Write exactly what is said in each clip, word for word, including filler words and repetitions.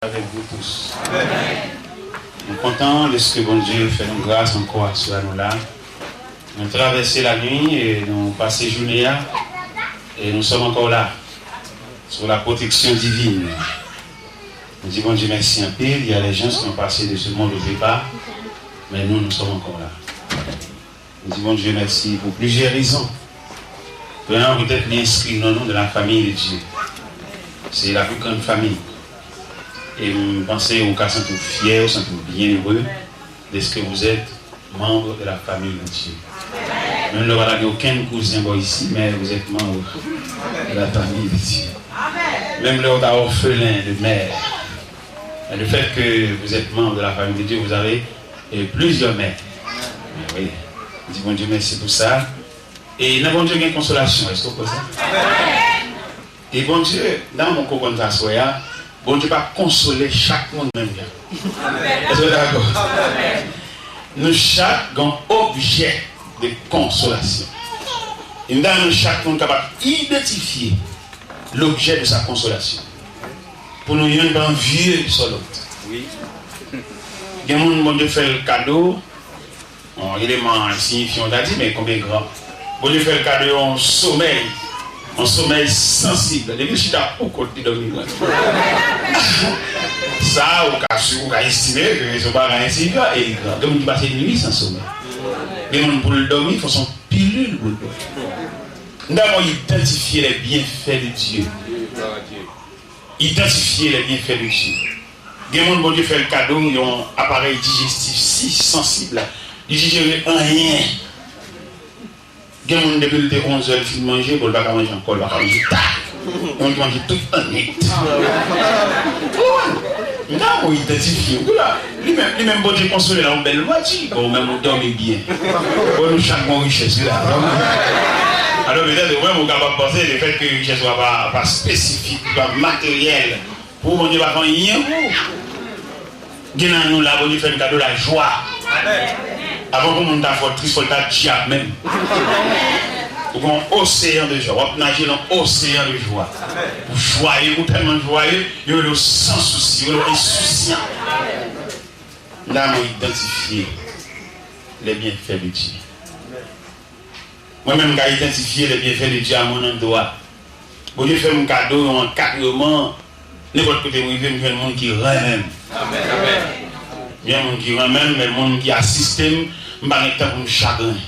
Avec vous tous. Nou kontan dèske Bondye fè nou gras ankò aswè a nou la. Nou travèse lanwi e nou pase jounen an e nous sommes encore là sous la protection divine. Nou di Bondye mèsi anpil. Il y a des gens qui ont passé de ce monde au départ, mais nous, nous sommes encore là. Nou di Bondye mèsi pou plizyè rezon. Premyèman, petèt li enskri non nou dans la famille de Dieu. C'est la plus grande famille. E m panse ou ka santi w fyè, ou santi w byenere dèske vous êtes membre de la famille de Dieu. Menm lè w pa ta gen okenn kouzen bò isi, men vous êtes membre de la famille de Dieu. Menm lè w ta orphelin de mère, mais le fait que vous êtes membre de la famille de Dieu, vous avez, euh, plusieurs mères. Men wi, di Bondye mèsi pou sa. E nan Bondye gen konsolasyon, èske w kwè sa? E Bondye, nan mon konprann sa swè a, Bondye pa konsole chak moun menm jan. Èske w dakò? Nou chak gen objè de konsolasyon. E m ta renmen nou chak moun kapab idantifye l'objet de sa consolation. Pou nou youn pa anvye sou lòt. Gen moun Bondye fè l kado, yon eleman siyifyan, w ta di, men konbyen gran. Bondye fè l kado yon somèy, yon somèy sansib. Depi l chita pou kont li dòmi gran. Sa, ou ka, ou ka estime ke se yon bagay ensiyifyan e li gran. Gen moun ki pase nwi san somèy. Gen moun pou l dòmi, fò se yon pilil pou l pran. Nou ta bon idantifye les bienfaits de Dieu. Idantifye les bienfaits de Dieu. Gen moun Bondye fè l kado yon aparèy dijestif si sansib la. Li dijere anyen. Gen moun depi l te onz è l fin manje, bon, l pa ka manje ankò, l pa ka manje ta. Gen moun ki manje tout annwit. Ou konprann? M ta bon idantifye. Wi la, li menm, li menm Bondye konsole l a yon bèl vwati. Bon, ou menm ou dòmi byen. Bon, nou chak gon richès, wi la. Alò, petèt, ou menm ou kapab panse, lefètke richès ou a pa, pa espesifik, pa materyèl, pou Bondye pa fè anyen pou ou. Gen nan nou la, Bondye fè n kado lajwa. Avan pou moun ta fè w tris, fò l ta dyab menm. Ou gen yon oseyan de jwa, w ap naje nan oseyan de jwa. Ou jwaye, ou tèlman jwaye, yo rele w san sousi, yo rele w ensousyan. La, mwen idantifye les bienfaits de Dieu. Mwen menm, m ka idantifye les bienfaits de Dieu à mon endroit. Bondye fè m kado yon ankadreman. Nenpòt kote m rive, m jwenn moun ki renmen m. M jwenn moun ki renmen m, men moun ki asiste m, m pa gen tan pou m chagren.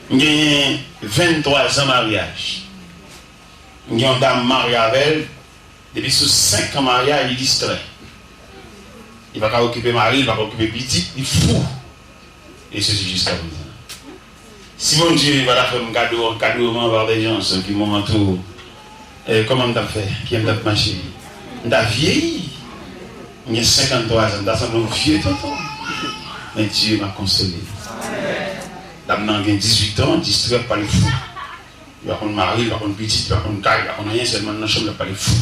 M genyen venntwa zan maryaj. M gen yon dam m marye avè l, depi sou senk an maryaj, li distrè. Li pa ka okipe mari l, li pa ka okipe pitit, li fou. E sesi jiska prezan. Si Bondye pa ta fè m kado, ankadreman pa de jan, ki moman tou, eh, kòman m t ap fè? Kiyè m t ap mache? M ta vyeyi. M gen senkanntwa zan, m ta sanble yon vye tonton. Men Dye m a konsole. Dam nan gen dizuit an, distrè, pale fou. Li pa konn mari, li pa konn pitit, li pa konn kay, li pa konn anyen, sèlman nan chanm li ap pale fou.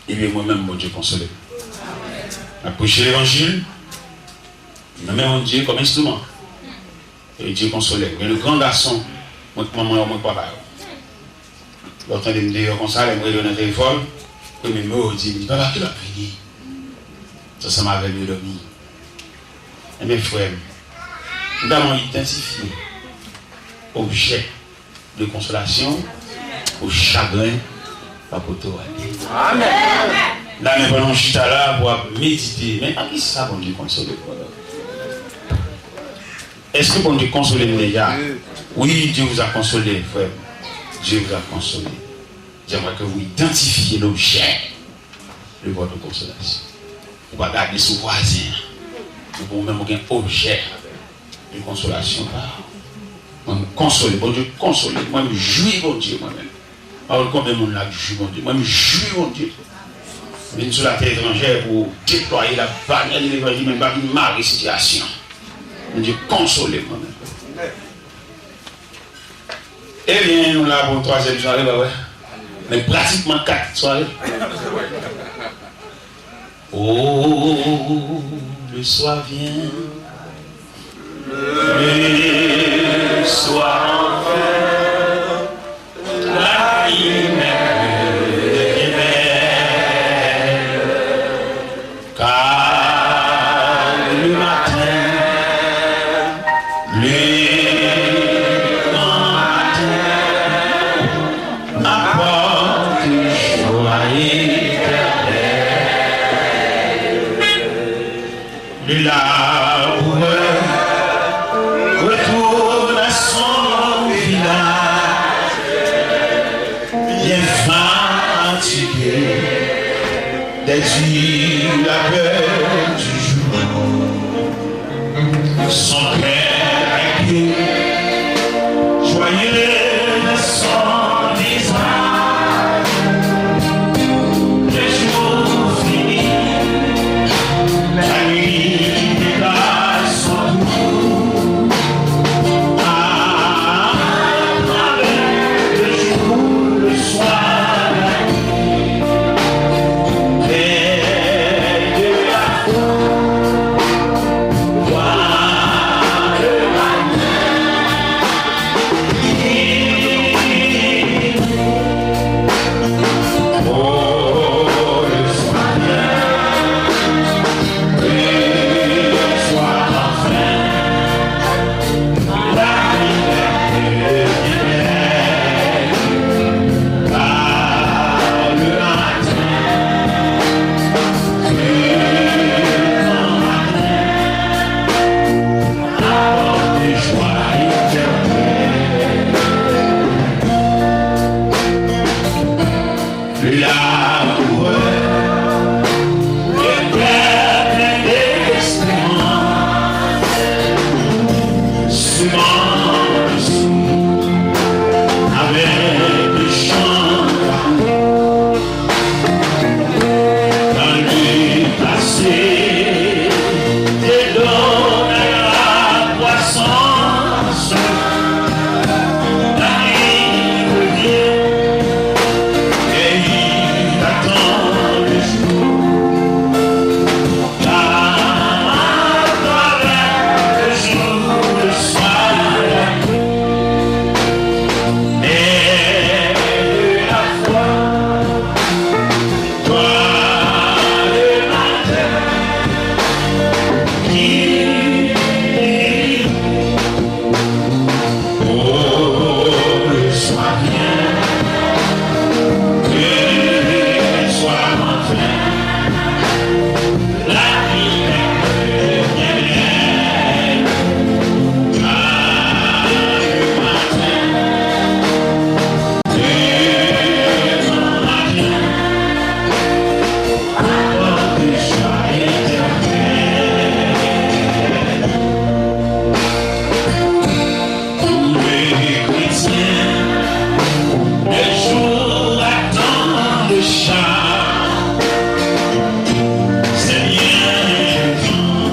Ebyen, mwen menm, Bondye konsole m. M ap preche levanjil nan men Bondye kòm enstriman. E Dye konsole m. Gen de gran gason, mwen k manman yo, mwen k papa yo. Lè w tande m deyò konsa, lè m rele yo nan telefòn, premye mo yo di m, "Papa, kilè w ap vini?" Se ansanm avè m yo dòmi. Ebyen, frè m, m ta bon idantifye objè de konsolasyon pou chagren pa pote w ale. Amèn. La, men pandan w chita la, pou w ap medite, men a kisa Bondye konsole w? Èske Bondye konsole m deja? Oui, Dieu vous a consolé, frère. Dieu vous a consolé. J'aimerais que vous identifiez l'objet de votre consolation. Ou pa gade sou vwazen an. Ou pou menm ou gen objè de konsolasyon pa. Mwen m konsole, Bondye konsole. Mwen m jwi Bondye mwen menm. Pa konn konbyen moun la k jwi Bondye. Mwen m jwi Bondye. Vin sou latè etranjè pou deplwaye la banyè de levanjil, men pa vin mare sitiyasyon. Bondye konsole mwen menm. Ebyen, nou la pou twazyèm sware, pa vre? Men pratikman kat sware. Oh, le soir vient. Le soir enfin, la lumière devient belle. Déduis la peur du jour, son cœur inquiet, joyeux son visage. Le jour finit, la nuit détache son tour. À travers le jour, le soir, la nuit, veille de la foi, vois le matin. Oh, le soir vient, le soir enfin. La liberté vient, par le matin, le grand matin, apporte joie éternelle. La couleur, le cœur plein d'espérance, semence avec le chant d'amour. Dans le passé, te donne la croissance. La nuit revient et il attend le jour. Car le jour, le soir, et de la foi, toi le matin qui Oh, le soir vient, que le soir enfin, la vie est bien belle, car le matin, le grand matin, apporte joie éternelle. Tous les chrétiens, le jour attend le char. C'est bien le temps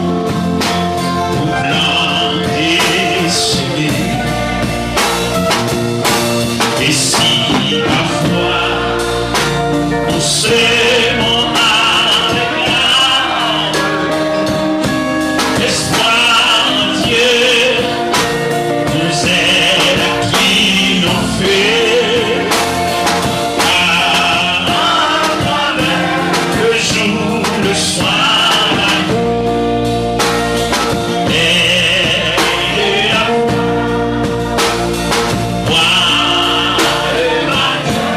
pour planter, semer. Et si parfois on se ment avec l'âme, l'espoir en Dieu nous aide à triompher. Car à travers le jour, le soir, la nuit et la foi, voir le matin.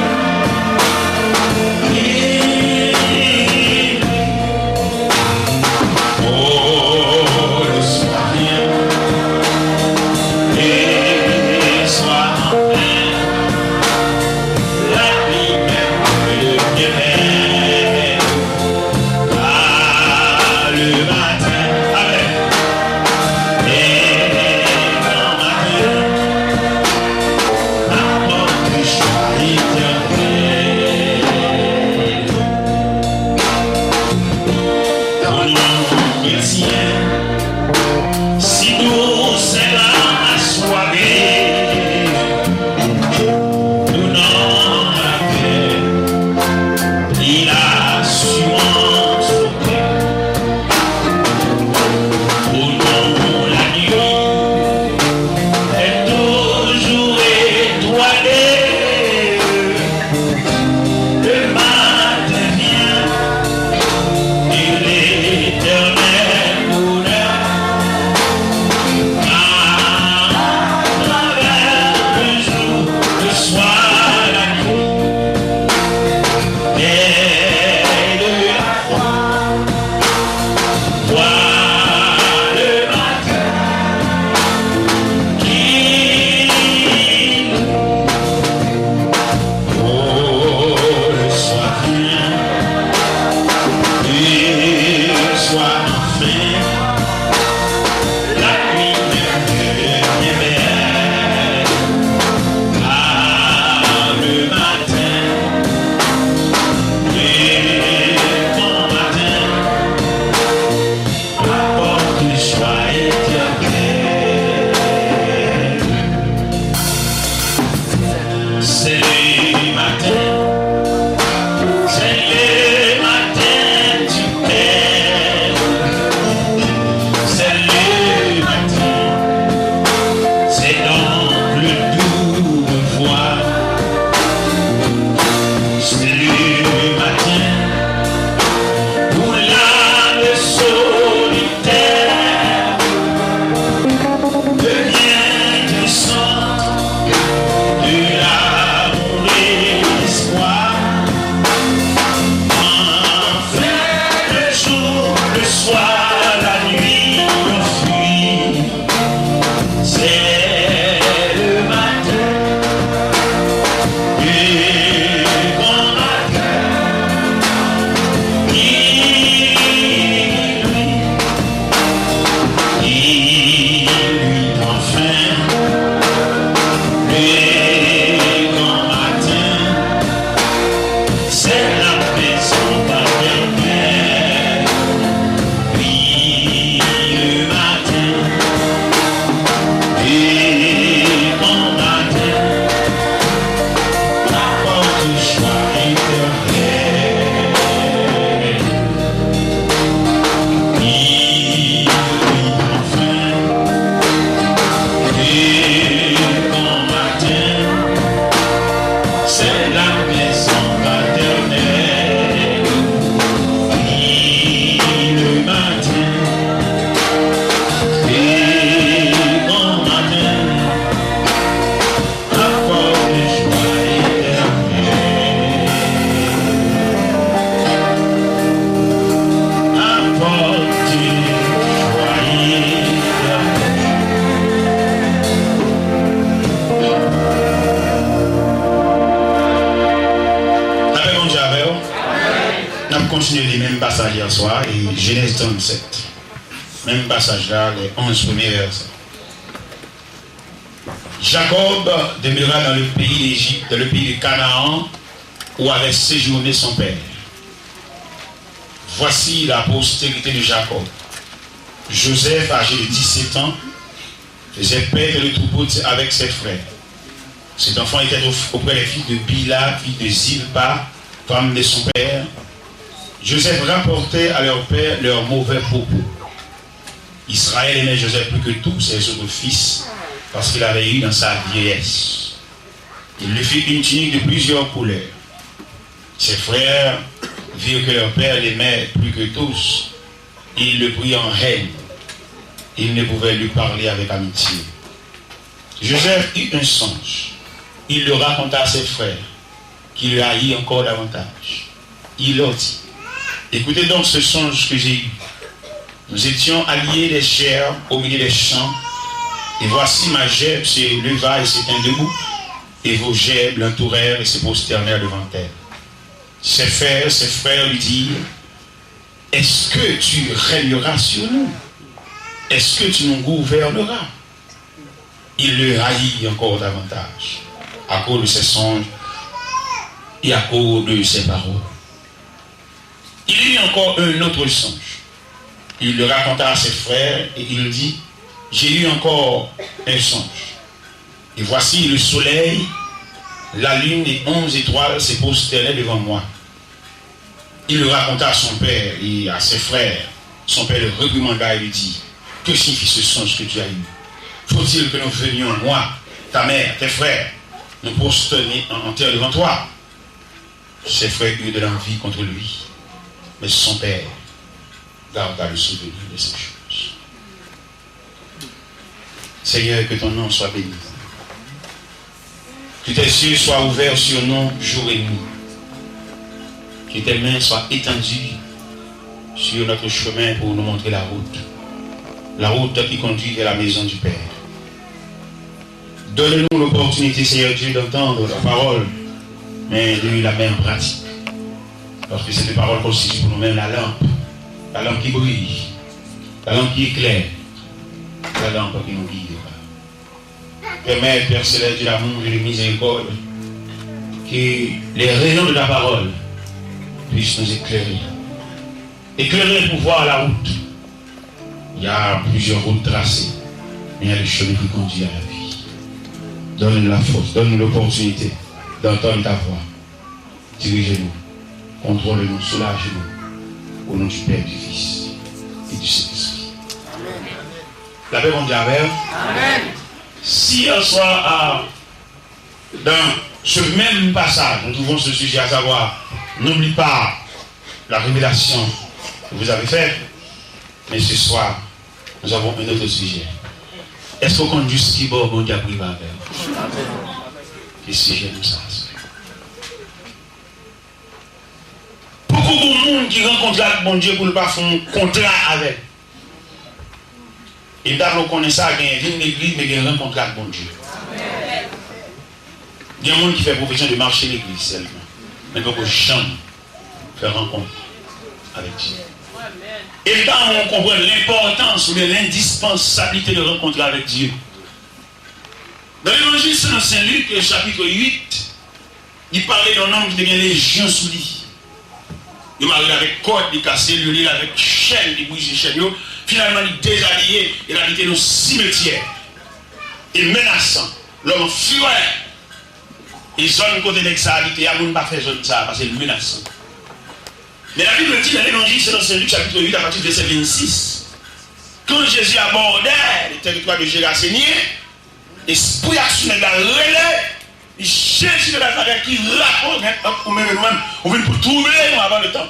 N ap kontinye li menm pasaj yè swa, e Jenèz trannsèt. Menm pasaj la, les onze premiers versets. Jacob demeura dans le pays d'Égypte, dans le pays de Canaan, où avait séjourné son père. Voici la postérité de Jacob. Joseph, âgé de dix-sept ans, faisait paître le troupeau avec ses frères. Cet enfant était au- auprès des filles de Bila, fille de Zilpa, femme de son père. Joseph rapportait à leur père leurs mauvais propos. Israël aimait Joseph plus que tous ses autres fils, parce qu'il l'avait eu dans sa vieillesse. Il lui fit une tunique de plusieurs couleurs. Ses frères virent que leur père l'aimait plus que tous, et ils le prirent en haine. Ils ne pouvaient lui parler avec amitié. Joseph eut un songe. Il le raconta à ses frères, qui le haïrent encore davantage. Il leur dit, écoutez donc ce songe que j'ai eu. Nous étions alliés des gerbes au milieu des champs, et voici ma gerbe se leva et se tint debout, et vos gerbes l'entourèrent et se prosternèrent devant elle. Ses frères, ses frères lui dirent, est-ce que tu règneras sur nous? Est-ce que tu nous gouverneras? Il le haït encore davantage à cause de ses songes et à cause de ses paroles. Il eut encore un autre songe. Il le raconta à ses frères et il dit, j'ai eu encore un songe. Et voici le soleil, la lune et onze étoiles se prosternaient devant moi. Il le raconta à son père et à ses frères. Son père le réprimanda et lui dit, que signifie ce songe que tu as eu? Faut-il que nous venions, moi, ta mère, tes frères, nous prosterner en, en terre devant toi? Ses frères eurent de l'envie contre lui, mais son père garda le souvenir de ces choses. Seigneur, que ton nom soit béni. Que tes yeux soient ouverts sur nous jour et nuit. Que tes mains soient étendues sur notre chemin pour nous montrer la route. La route qui conduit vers la maison du Père. Donne-nous l'opportunité, Seigneur Dieu, d'entendre la parole, mais de la mettre en pratique. Parce que cette parole constitue pour nous-mêmes la lampe, la lampe qui brille, la lampe qui éclaire, la lampe qui nous guide. Permets, Père céleste, Dieu d'amour et de miséricorde, que les rayons de ta parole puissent nous éclairer. Éclairer pour voir la route. Il y a plusieurs routes tracées, mais il y a le chemin qui conduit à la vie. Donne-nous la force, donne-nous l'opportunité d'entendre ta voix. Dirige-nous, contrôle-nous, soulage-nous. Au nom du Père, du Fils et du Saint-Esprit. Lapè Bondye avè w. Si yè swa, a, dans ce même passage, nous trouvons ce sujet, à savoir, n'oublie pas la révélation que vous avez faite, mais ce soir, nous avons un autre sujet. Èske w konn jis ki bò Bondye ap rive avè w? Se sijè nou sa. Poko gon moun ki rankontre ak Bondye pou l pa fè yon kontra avè l. E m ta vle w konnen sa, gen vin legliz, men gen rankontre ak Bondye. Gen moun ki fè pwofesyon de mache legliz sèlman, men poko janm fè rankont avèk Dye. E m ta renmen w konprann lenpòtans oubyen lendispansablite de rankontre avèk Dye. Dans l'Évangile selon Saint Luc, chapitre huit, li pale de yon nonm ki te gen lejyon sou li. Yo mare l avèk kòd, li kase l, yo lye l avèk chèn, li brize chèn yo. Finalman, li dezabiye e l abite nan simetyè. E menasan, lòm an firè. E zòn kote nèg sa abite a, moun pa fè zòn sa a, paske l menasan. Men Labib di nan Levanjil selon Sen Lik, chapit uit, apati vèsè vennsis, quand Jésus abordait le territoire de Gérasényen, espri a sou nèg la rele, li, Jezi de Nazarèt, ki rapò gen ant ou menm e nou menm? Ou vin pou twouble nou avan letan.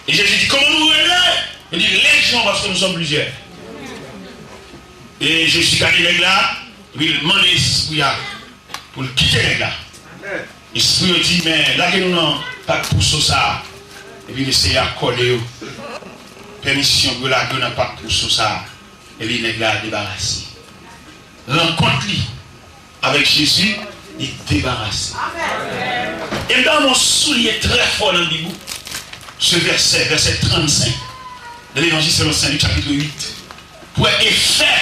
E Jezi di, kòman nou rele? Yo di, Légion, paske nou sòm plizyè. E Jezi gade nèg la, epi l mande espri a pou l kite nèg la. Espri yo di, men lage nou nan pak twouso sa a. Epi mesye a kòde yo pèmisyon pou yo lage yo nan pak twouso sa a. Epi nèg la debarase. Rankont li avèk Jezi, li debarase. E m ta renmen w souliye trè fò nan Bib ou, Se vèsè, vèsè trannsenk, nan Levanjil selon Sen Lik, chapit uit, pou wè efè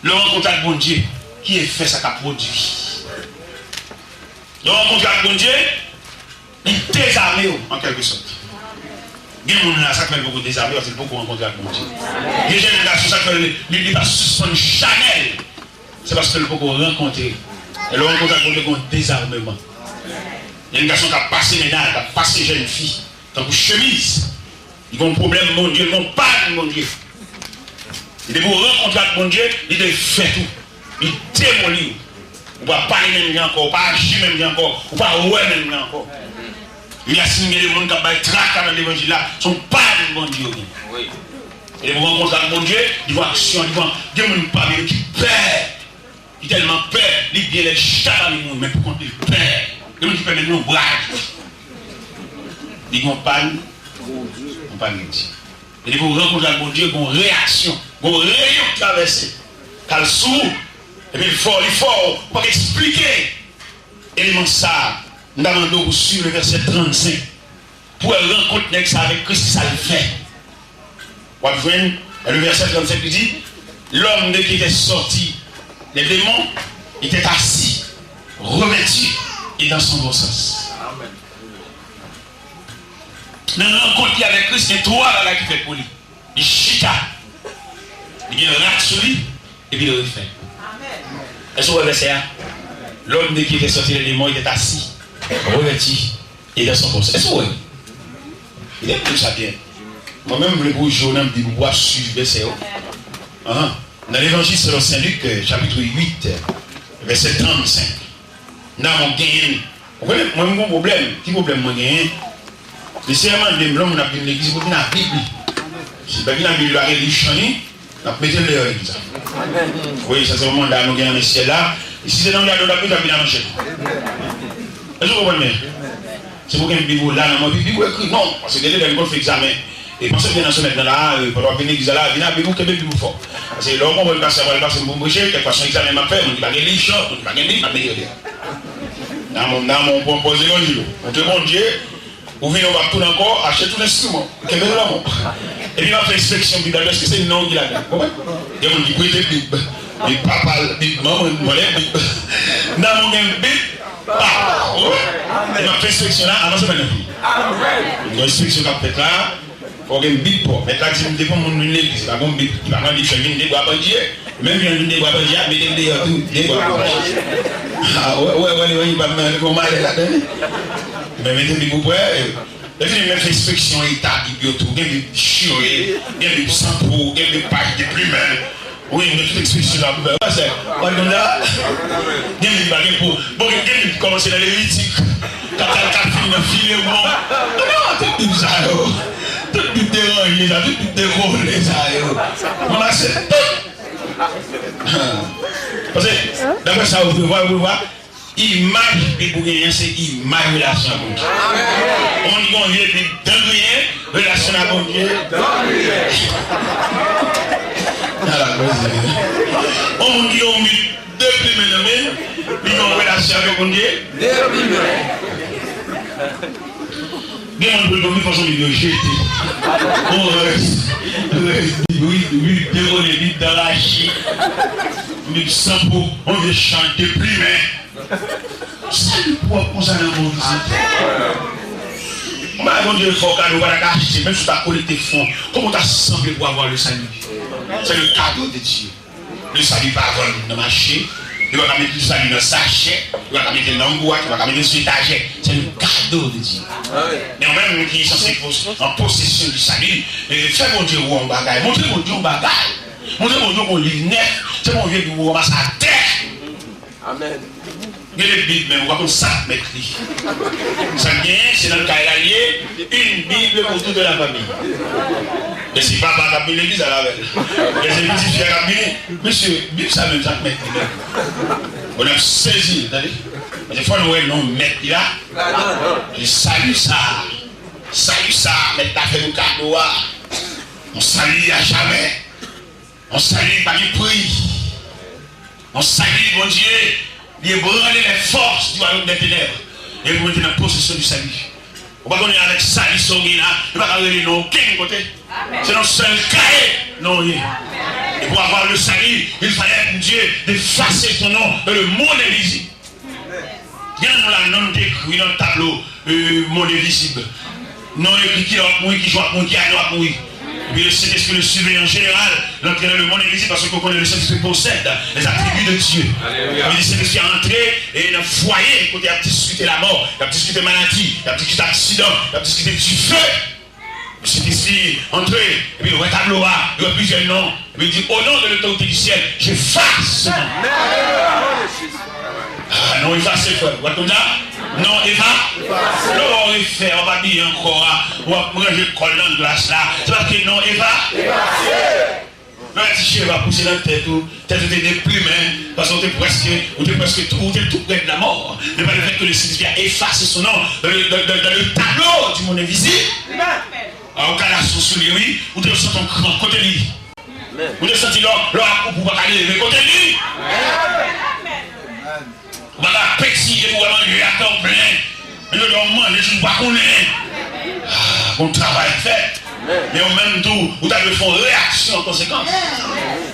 lè w rankontre ak Bondye, ki efè sa ka pwodui. Lè w rankontre ak Bondye, li dezame w, an kèlkesòt. Gen moun la, sa k fè l poko dezame w, paske l poko rankontre ak Bondye. Gen jèn gason, sa k fè li, li, li pa sispann chanèl, se paske l poko rankontre. E lè w rankontre ak Bondye, gen yon dezameman. Gen gason k ap pase mennaj, k ap pase jèn fi, tankou chemiz. Li gen yon pwoblèm Bondye, li gen yon pàn Bondye. Li depi w rankontre ak Bondye, li defèt ou. Li demoli w. Ou pa pale menm jan ankò, ou pa aji menm jan ankò, ou pa wè menm jan ankò. Li a si gen de moun k ap bay traka nan levanjil la, se yon pàn Bondye yo gen. E depi w rankontre ak Bondye, li gen aksyon, li gen, gen moun pami yo ki pè. Li tèlman pè, li byen lè l chita pami moun, men poukont li, li pè. Gen moun ki pè menm lonbraj li. Li gen yon pàn, yon pàn Bondye. E depi w rankontre ak Bondye, gen yon reyaksyon, gen yon reyon k travèse, k al sou ou, epi l fè w, li fè w, ou pa ka eksplike eleman sa a. M ta mande w pou swiv le vèsè trannsenk. Pou wè rankont nèg sa avèk Kris, ki sa l fè. W ap jwenn, nan le vèsè trannsenk, li di, L'homme de qui étaient sortis les démons était assis, revêtu, et dans son bon sens. Nan rankont li avèk Kris, gen twa bagay ki fèt pou li. Li chita, li gen rad sou li, epi l refè. Èske w wè vèsè a? L'homme de qui étaient sortis les démons était assis, revêtu, et dans son bon sens. Èske w wè? Li te di sa byen. Mwen menm, m vle pou w jwe nan Bib ou pou w ap swiv vèsè yo. Ahan. Nan Levanjil selon Sen Lik, chapit uit, vèsè trannsenk. Nan mwen genyen, ou konnen, mwen, m gon pwoblèm. Ki pwoblèm mwen genyen? Mesye mande m, lè yon moun ap vin legliz, pou l vin ak Bib li. Si l pa vin ak Bib li, pa gen liv chan li, n ap mete l deyò legliz la. Wi, sa se yon manda nou gen nan men syèl la. E si se nan gade w t ap mete, l ap vin ak manchèt. Èske w konprann byen? Se pou gen Bib ou la nan men w, epi Bib ou ekri non, paske gen de lè nou konn fè egzamen. E panse byen nan semèn nan la, e, pandan w ap vin legliz la, vin ak Bib ou, kenbe Bib ou fò. Paske lè w konprann pastè a pral pase m pou m preche, kèk fwa se yon egzamen m ap fè, moun ki pa gen liv chan, moun ki pa gen Bib, m ap mete yo deyò. Nan men w, nan men w, pran pòz levanjil ou. Montre Bondye, ou vini, ou p ap tounen ankò, achte tout enstriman, kenbe l nan men w. Epi m ap fè enspeksyon Bib la, èske se non w ki ladan l? Konprann? Gen moun ki prete Bib, Bib papa l, Bib manman l, vòlè Bib. Nan men w gen Bib, pa, wi. Epi m ap fè enspeksyon la, avan semèn nan fini. Gen yon enspeksyon k ap fèt la, fò w gen Bib pa w. Mèt la di m, depi yon moun vin legliz, li pa gen Bib, li pa pran Bib, fè l vin de bwa pandye. Menm jan l vin de bwa pandye a, mete l deyò tou, de bwa pandye. A, wè, wè, wè, li pa nan yon malè ladan li. Men mete Bib ou prè, e, lè fini, men fè enspeksyon eta Bib yo tou. Gen Bib chire, gen Bib san po, gen Bib paj deplimen. Wi, men tout enspeksyon la pou fè. Wè, se, wè, nou la, gen Bib pa gen po. Bon, gen, gen Bib ki kòmanse nan Levitik, k ap, k ap fini nan Filemon. Non, tout Bib sa yo. Tout Bib deranje sa, tout Bib dekole sa yo. Ranmase tout. Paske, daprè sa yo prevwa, yo prevwa, imaj Bib ou genyen, se imaj relasyon ak Bondye. Yon moun ki gen yon vye Bib dan griyen, relasyon l ak Bondye dan griyen. Ala koze. Yon moun ki gen yon Bib deplimen nan men l, li gen yon relasyon avèk Bondye deplimen. Gen moun pou l konn li fòs yon Bib yo jete. Bon, rès, rès Bib, wi, wi, dekole, Bib dan rachi, Bib san po, yon vye chan deplimen. Sa li pwòp konsa nan men w vizitè. Yon bagay Bondye fè w kado, ou pa ta ka achte, menm si w ta kolekte fon, kòman w ta sanble pou avoir le salut? C'est le cadeau de Dieu. Le salut pa vann nan mache, yo pa ka mete le salut nan sachè, yo pa ka mete l nan bwat, yo pa ka mete l sou etajè. C'est le cadeau de Dieu. Men ou menm ki sanse pos-, an posesyon du salut, e, fè Bondye wè yon bagay, montre Bondye yon bagay, montre Bondye yon liv nèf, se pa yon vye Bib ou ranmase atè. Amèn. Gen de Bib menm, ou pa konn sa k mèt li. Sa k genyen, se nan kay la l ye, une Bible pour toute la famille. Men se papa k ap vin legliz la avè l. Men se pitit fi a k ap vini. Mesye, Bib sa menm, sa k mèt li menm. Bon, n ap sezi, tande. Paske fò nou wè non mèt li la. Se sali sa. Sali sa, mèt la fè nou kado a. Yon sali a jamè. Yon sali pa gen pri. Yon sali, Bondye, li ebranle les forces du royaume des ténèbres. E pou mete nan posesyon du salut. Ou pa konnen avèk sali sa w gen la, yo pa ka rele non w okenn kote. Se nan sèl kaye non w ye. Et pour avoir le salut, il fallait, mon Dieu, d'effacer son nom dans le monde invisible. Gen nan nou la, non nou te ekri nan tablo euh, mond envizib. Non ekri kilè w ap mouri, ki jou w ap mouri, ki ane w ap mouri. Epi le Saint-Esprit, le surveillant général, l antre nan le monde invizib paske ou konnen le Saint-Esprit possède les attributs de Dieu. Alelouya. Epi le Saint-Esprit a antre e nan fwaye kote y ap diskite lamò, y ap diskite maladi, y ap diskite aksidan, y ap diskite dife. Misye te si antre, epi l wè tablo a, li wè plizyè non, epi l di, au nom de l'autorité du ciel, j'efface ce nom. Ah, non efase, frè. Ou wè konn sa? Non efa. Lè w refè, w ap abiye ankò a, w ap ranje kò l nan glas la. Se paske non efa. Lè w di cheve ap pouse nan tèt ou, tèt ou te deplimen, paske ou te prèske, ou te prèske tou, ou te tou prè de la mort. Mais par le fait que le Seigneur a effacé son nom dans le, dans, dans, dans le tableau du monde invisible. Ah, ou ka la sou sou li, wi. Ou te santi yon kran kote li. Ou te santi lò, lò ap ou pa ka leve kote li. Ou pa ka peti epi w wè manje a kè w plen. Men yo di w manje, ou pa konnen. Ah, gon travay k fèt. Men ou menm tou, ou ta dwe fè yon reyaksyon an konsekans.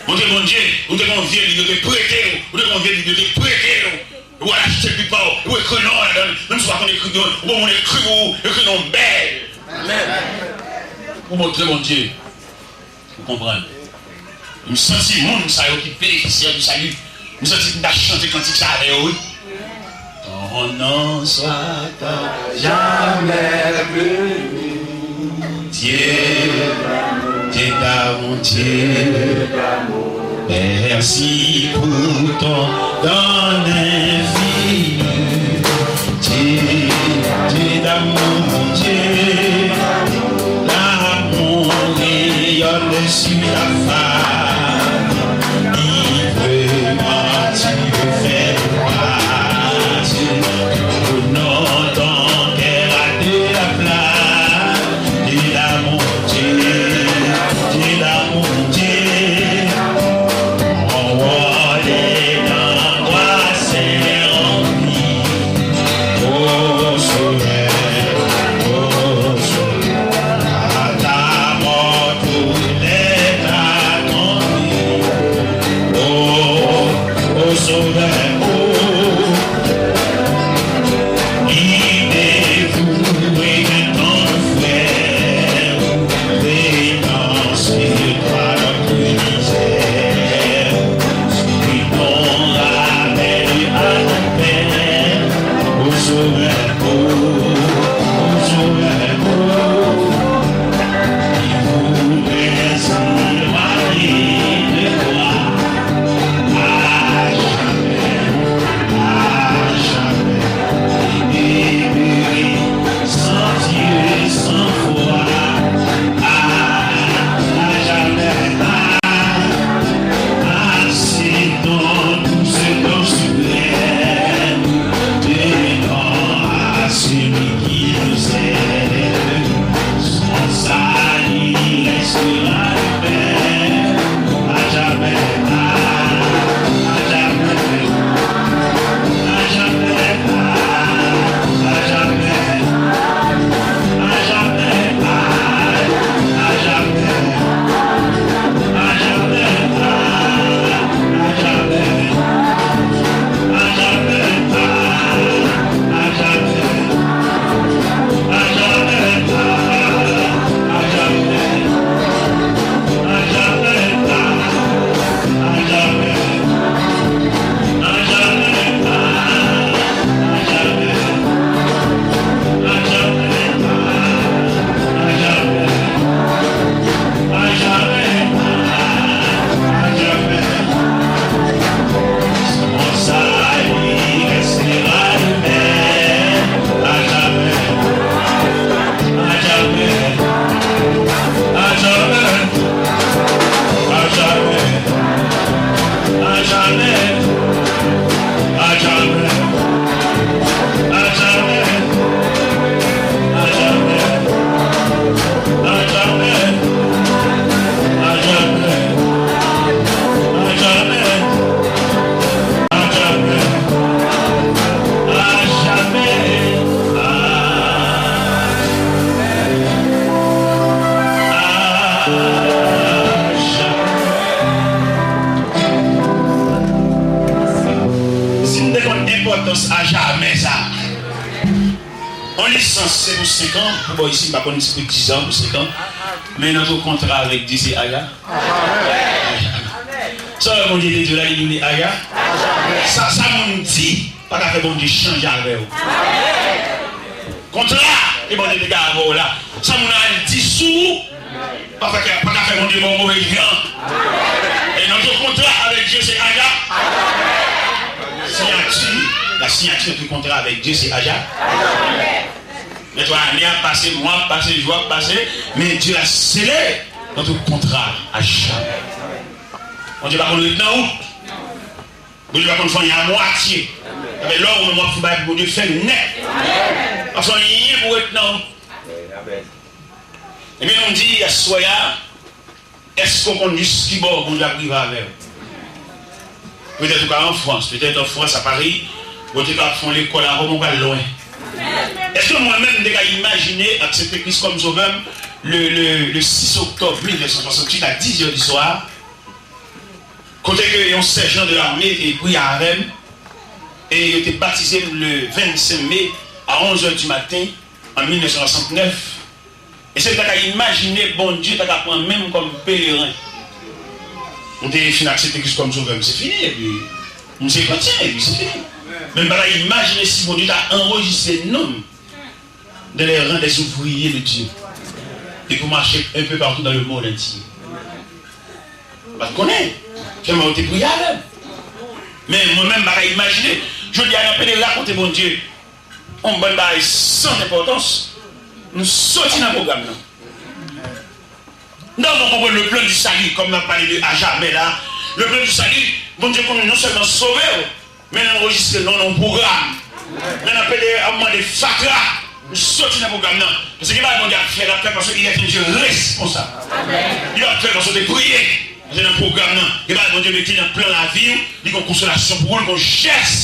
Ou te Bondye, ou te gon vye liv yo te prete w, ou te gon vye liv yo te prete w. Ou al achte pi pa w, ou ekri non w ladan l. Menm si w pa konn ekri non, ou bon moun ekri pou ou, ekri non bèl. Ou montre Bondye. Ou konprann? M santi moun sa yo ki benefisyè di sali. M santi m ta chante kantik sa avè yo, wi. Ton non swa ta jamè beni. Dieu, Dieu d'amour, Dieu d'amour. Merci pour ton don infini. Dieu, Dieu d'amour, Dieu d'amour, rayonne sur la femme. Librement tu veux faire grâce. Au nom ton cœur a de la flamme. Dieu d'amour, Dieu, Dieu d'amour, Dieu. Mon rôle est d'angoisse rempli. Se pou senk an, pou bò isi, m pa konn si pou dizan, pou senk an. Men nan tou kontra avèk Dye se aja. Sa wè Bondye te di w la, li di w li aja. Sa, sa moun di, pa ka fè Bondye chanje avè w. Kontra ke Bondye te gen avè w la, sa moun nan al di sou ou, pa fè, pa ka fè Bondye ba w move jan. E nan tou kontra avèk Dye se aja. Siyati, la siyati nan tou kontra avèk Dye se aja. Men twa ane ap pase, mwa ap pase, jou ap pase, men Dye la sele nan tou kontra a jamè. Bondye pa konn ret nan wout. Bondye pa konn fè anyen a mwatye. Ebyen, lè w menm w ap fè bagay pou Bondye, fè l nèt. Pa fè anyen pou ret nan wout. Ebyen, nou di aswè a, èske w konn jis ki bò Bondye ap rive avè w? Petèt ou ka an Frans, petèt an Frans, a Pari, Bondye ka ap fè yon lekòl avè w, men w pral lwen. Èske mwen menm, m te ka imajine aksepte Kris kòm sovè m le, le, le sis oktòb mil nèf san swasantuit a diz è di swa, kote ke yon sèjan de lame te priye avè m, e yo te batize m le vennsenk me a onz è di maten an mil nèf san swasannnèf. Èske m ta ka imajine Bondye ta ka pran men m kòm peleren? M te fin aksepte Kris kòm sovè m, se fini, epi m se kretyen, epi se fini. Men m pa ta imajine si Bondye ta anrejistre non m dans les rangs des ouvriers de Dieu. E pou mache un peu partout dans le monde entier. M pa t konnen. Sèlman yo te priye avè m. Men mwen menm, m pa ka imajine. Jodi a, nan pede rakonte Bondye yon bann bagay san enpòtans, nou soti nan pwogram nan. Nous avons compris le plan du salut, kòm n ap pale de a jamè la. Le plan du salut, Bondye konn non sèlman sove w, men l anrejistre non nan yon pwogram. Men nan pede ap mande fatra, nou soti nan pwogram nan. Paske gen bagay Bondye ap fè, l ap fè paske il est un Dieu responsable. Li ap fè paske w te priye. Paske nan pwogram nan, gen bagay Bondye mete nan plan lavi w, li gon konsolasyon pou ou, li gon jès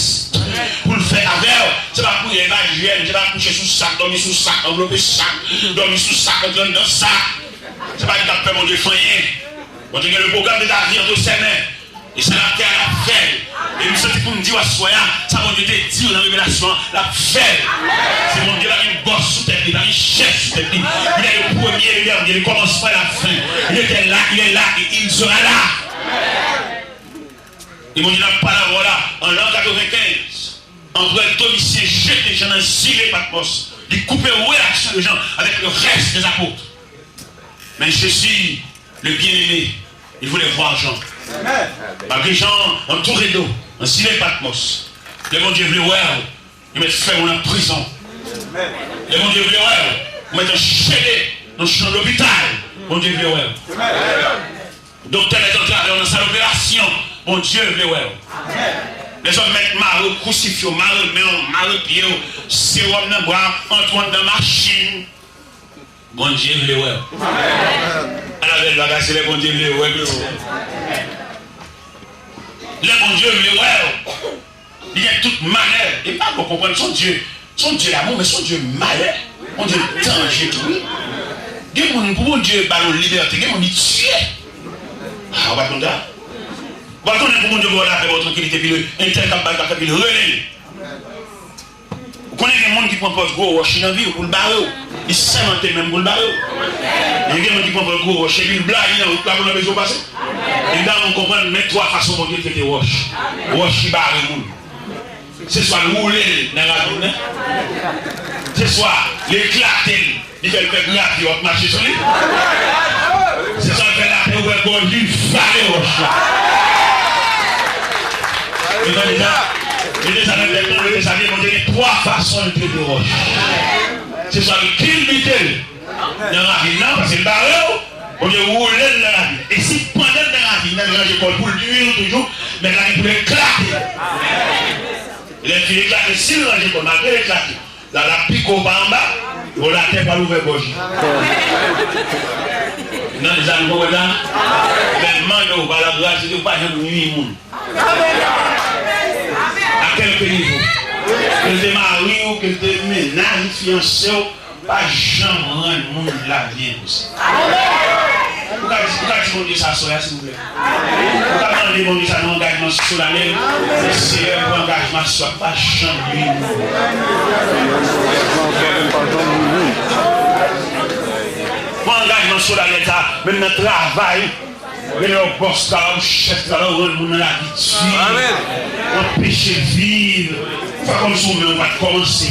pou l fè avè w. Se pa priyè, e pa jèn, se pa kouche sou sak, dòmi sou sak, anvlope sak, dòmi sou sak, antre anndan sak. Se pa li k ap fè Bondye fè anyen. Bondye gen le programme de ta vie entre ses mains. E sa l ap fè a, l ap fè l. E m santi pou m di w aswè a, sa Bondye te di w nan revelasyon an, l ap fè l. Se Bondye pa gen bòs sou tèt li, pa gen chèf sou tèt li. Il est le premier, le dernier, le commencement et la fin. Il était là, il est là et il sera là. E Bondye n ap pale avè w la, an lan katrevenkenz, Anperè Domisyen jete Jan nan zile Patmòs. Li koupe relasyon de Jan avèk le rès dèzapot. Men Jezi, le byeneme, li voulè vwa Jan. Malgre Jan antoure de w, nan zile Patmòs, lè Bondye vle wè w, li mèt fèmen w nan prizon. Lè Bondye vle wè w, ou mèt anchene nan chanm lopital, Bondye vle wè w. Doktè mèt antre avè w nan sal operasyon, Bondye vle wè w. Lèzòm mèt mare w, kwousifiye w, mare men w, mare pye w, sewòm nan bra, antre w anndan machin, Bondye vle wè w. Ala bèl bagay, se lè Bondye vle wè w. Lè Bondye vle wè w, li gen tout malè. E pa bon konprann, se yon Dye, se yon Dye lanmou, men se yon Dye malè. Bondye danje tou, wi. Gen moun, pou Bondye ba l yon libète, gen moun li tiye. A, ou pa t konn sa? Ou pa t konnen pou Bondye ba w lapè, ba w trankilite, epi entèl k ap bay l, k ap fè, epi l rele l. Ou konnen gen moun ki pran pòz gwo wòch nan vi w pou l bare w. Li sèmante men l pou l bare w. Men gen moun ki pran pòz gwo wòch epi l blayi nan wout la pou l anpeche w pase. Ebyen, ou konprann, men twa fason Bondye trete wòch. Wòch ki bare moun. Se swa l woule l nan ravin nan. Se swa l eklate l. Li fè l fè gravye, w ap mache sou li. Se sa l fè l atè, ouvè gòj li, vale wòch la. Ou tande sa? Mete sa nan tèt nou, mete sa byen, Bondye gen twa fason l trete wòch. Se swa l kilbite l nan ravin nan, paske l bare w, oubyen woule l nan ravin. E si pandan l nan ravin nan, li ranje kò l pou l nwi w toujou, men l la gen pou l eklate. Lè l fin eklate, si l ranje kò l, malgre l eklate, la, l ap pike w pa anba, epi w atè pral ouvè gòj li. Nan zam konprann sa? Men mande w pa lagras li, ou pa janm nwi moun. A kèlke nivo. Ke l te mari w, ke l te mennaj ou, fiyanse w, pa janm rann moun lavi enposib. Ou ka di, ou ka di Bondye sa aswè a, silvouplè? Ou ka mande Bondye sa nan angajman solanèl? Seyè, m pran angajman aswè a, m pa janm bliye nou. Pran angajman solanèl sa, menm nan travay, gen lè w bòs la, ou chèf la, ou rann moun nan lavi di. Amèn. Ou anpeche viv. Fè kòmsi ou menm ou pa t kòmanse.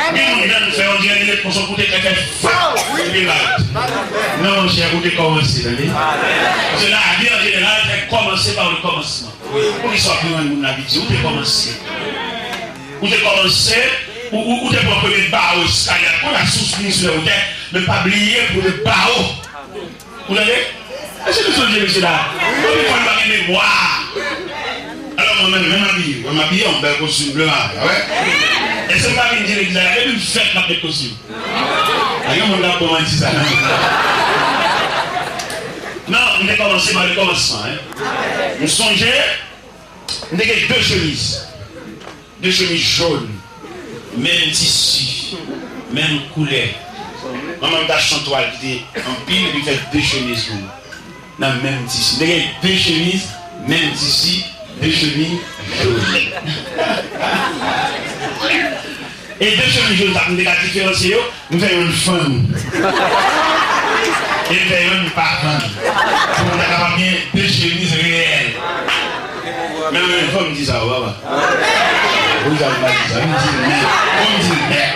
Gen moun nan fè, on dirè li ret konsa, ou te fè fè fè, li te rat. Non, monchè, ou te kòmanse, tande. Paske lavi an jeneral fè kòmanse pa yon kòmansman. Poukisa w ap rann moun lavi di, ou te kòmanse. Ou te kòmanse, ou, ou, ou te pran premye bawo eskalye a, konn asous vini sou lè ou tè, men pa bliye pou te bawo. Ou tande? Èske nou sonje mesye la? Konbyen fwa nou pa gen memwa? Alò, mwen menm, menm abiye, mwen m abiye an bèl kostim ble mare, a wè? Èske m pa vin di legliz la, depi m fèt, m ap met kostim? A, gen moun k ap bon manti sa, non? Non, m te kòmanse, m ale kòmansman, en. M sonje, m te gen de chemiz. De chemiz jòn, menm tisi, menm koulè. Manman m t achte yon twal ki te anpil, epi fè de chemiz pou mwen. Nan menm tisi. M te gen de chemiz, menm tisi, de chemiz jòn. E de chemiz jòn sa, m te ka diferansye yo, m fè youn fanm. E m fè youn pa fanm. Pou mwen ta kapab gen de chemiz reyèl. Men, men, fò m di sa, ou papa. Ou sa m pa di sa, m di l nèt. Fò m di l nèt.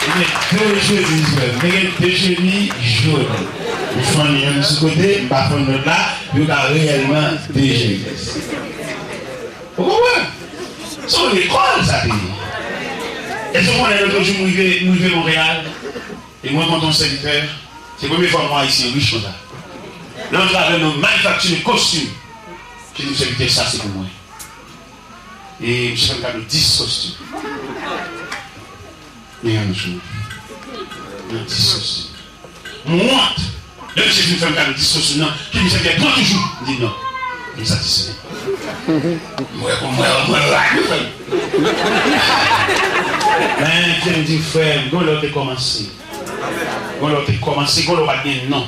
M gen de chemiz, frè m. M gen de chemiz jòn. M fann youn sou kote, m pa fann lòt la, yo ka reyèlman de chemiz. Ou konprann? Se yon lekòl sa te ye. Èske w konnen lòt jou m rive, m rive Monreyal, e m rankontre yon sèvitè, se premye fwa m wè Ayisyen rich konsa. Lè m travèse nan manifakti de kostim, ki di m sèvitè sa se pou mwen. E misye fè m kado dis kostim. Men yon jou, nan dis kostim. M wont. Lè misye fin fè m kado dis kostim nan, ki misye fè pran toujou. M di non. M satisfè. M wè, m wè, m wè rad yo fè m. Men, Bondye di, frè m, gon lè w te kòmanse. Gon lè w te kòmanse, gon lè w pa t gen non.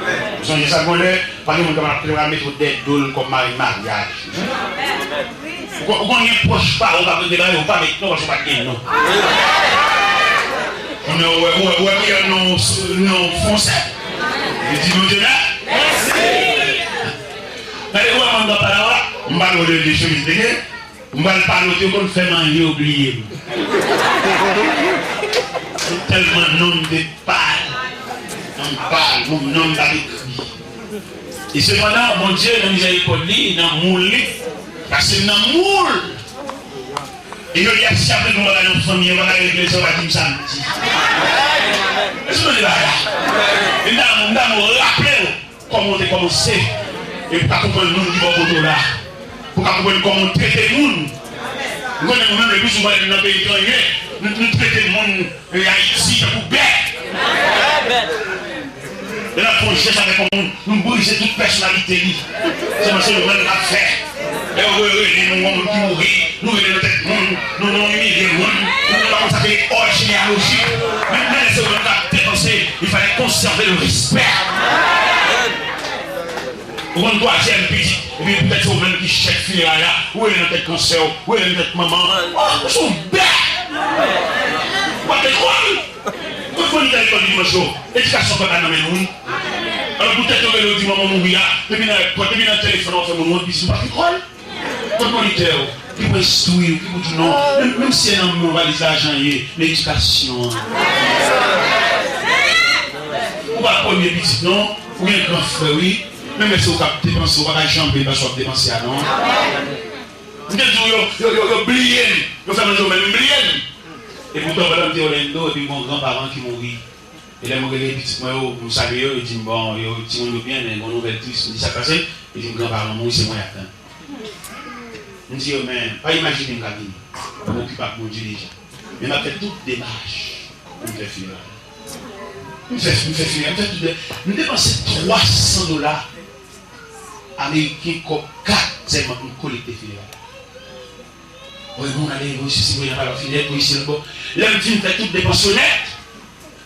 Ou sonje sa, gon lè, pa gen moun k ap, k ap mete w dèyè do l kòm marenn maryaj. Ou konn, ou konn gen pwòch pa ou k ap regle bagay, ou pa met non, paske ou pa t gen non. Kounye a, ou wè, ou wè, ou wè, kounye a, non, non fonse. Li di, Bondye la. Mèsi. Gade, ou wè, mwen, nan pala w la, m pa t wè de chemiz te gen. M pral pale w, te konn fè m anyen, yo bliye m. Tèlman non m te pale. Non m pale, non m, non m pa t ekri. E sepandan, Bondye, nan mizèrikòd li, nan moul li, pase m nan moul. E jodi a, si apre nou bagay nan fanmi an, bagay regle sa, w pa di m sa m di. Èske nou di bagay la? E m ta, m ta raple w. Kòman w te kòmanse, e pou w ka konprann moun ki bò kote w la, pou w ka konprann kòman w trete moun. M konnen nou menm, le pli souvan, lè nou nan peyi etranje, nou, nou trete moun, e, Ayiti, tankou bèt. Lè n ap fè yon jès avèk yon moun, nou brize tout pèsonalite li. Se paske nou menm n ap fè. Lè yo rele nou, yon moun ki mouri, nou rele nan tèt moun, nou, nou imilye moun, nou, nou pa konn sa k rele òd jeneyalojik. Men, men lè se ou menm k ap depanse, il fallait conserver le respect. Ou konn twazyèm pitit, epi poutèt se ou menm ki chèf fineray la, ou rele nan tèt gran sè w, ou rele nan tèt manman w. Oh, ou se yon bèt! Ou pa t lekòl? Ou pa t monitè lekòl dimanch yo? Edikasyon pèp la nan men nou, wi. Alò, poutèt yo rele w di manman w mouri a, depi nan èpòt, depi nan telefòn, w ap fè moun wont, pitit ou pa t lekòl. Kot monitè w? Ki pou enstwi w, ki pou di w non? Menm, menm si se nan yon valiz lajan ye, men edikasyon an. Ou pa premye pitit non, ou gen gran frè wi. Menm lè se ou k ap depanse, ou pa ka janbe paske w ap depanse a non. M te di w yo, yo, yo, yo bliye m. Yo fè manje yo menm, m bliye m. E poutan pandan m te Orlando, epi m gen yon gran paran ki mouri. E lè mwen rele pitit mwen yo pou m salye yo, yo di m, bon, yo, timoun yo byen, men gon nouvèl tris. M di, sa k pase? Yo di m, gran paran mouri, se mwen y ap tann. M di yo, men, pa imajine m ka vini. M okipe ak Bondye deja. Men m ap fè tout demach pou m fè fineray. M fè, m fè fineray, m fè tout de, m depanse twa san dola ameriken, kòb kat sèlman pou m kolekte fineray. Voye moun ale, voye sesi, voye la, pa la fineray, voye isi, la, bon. Lè m fin fè tout depans yo nèt,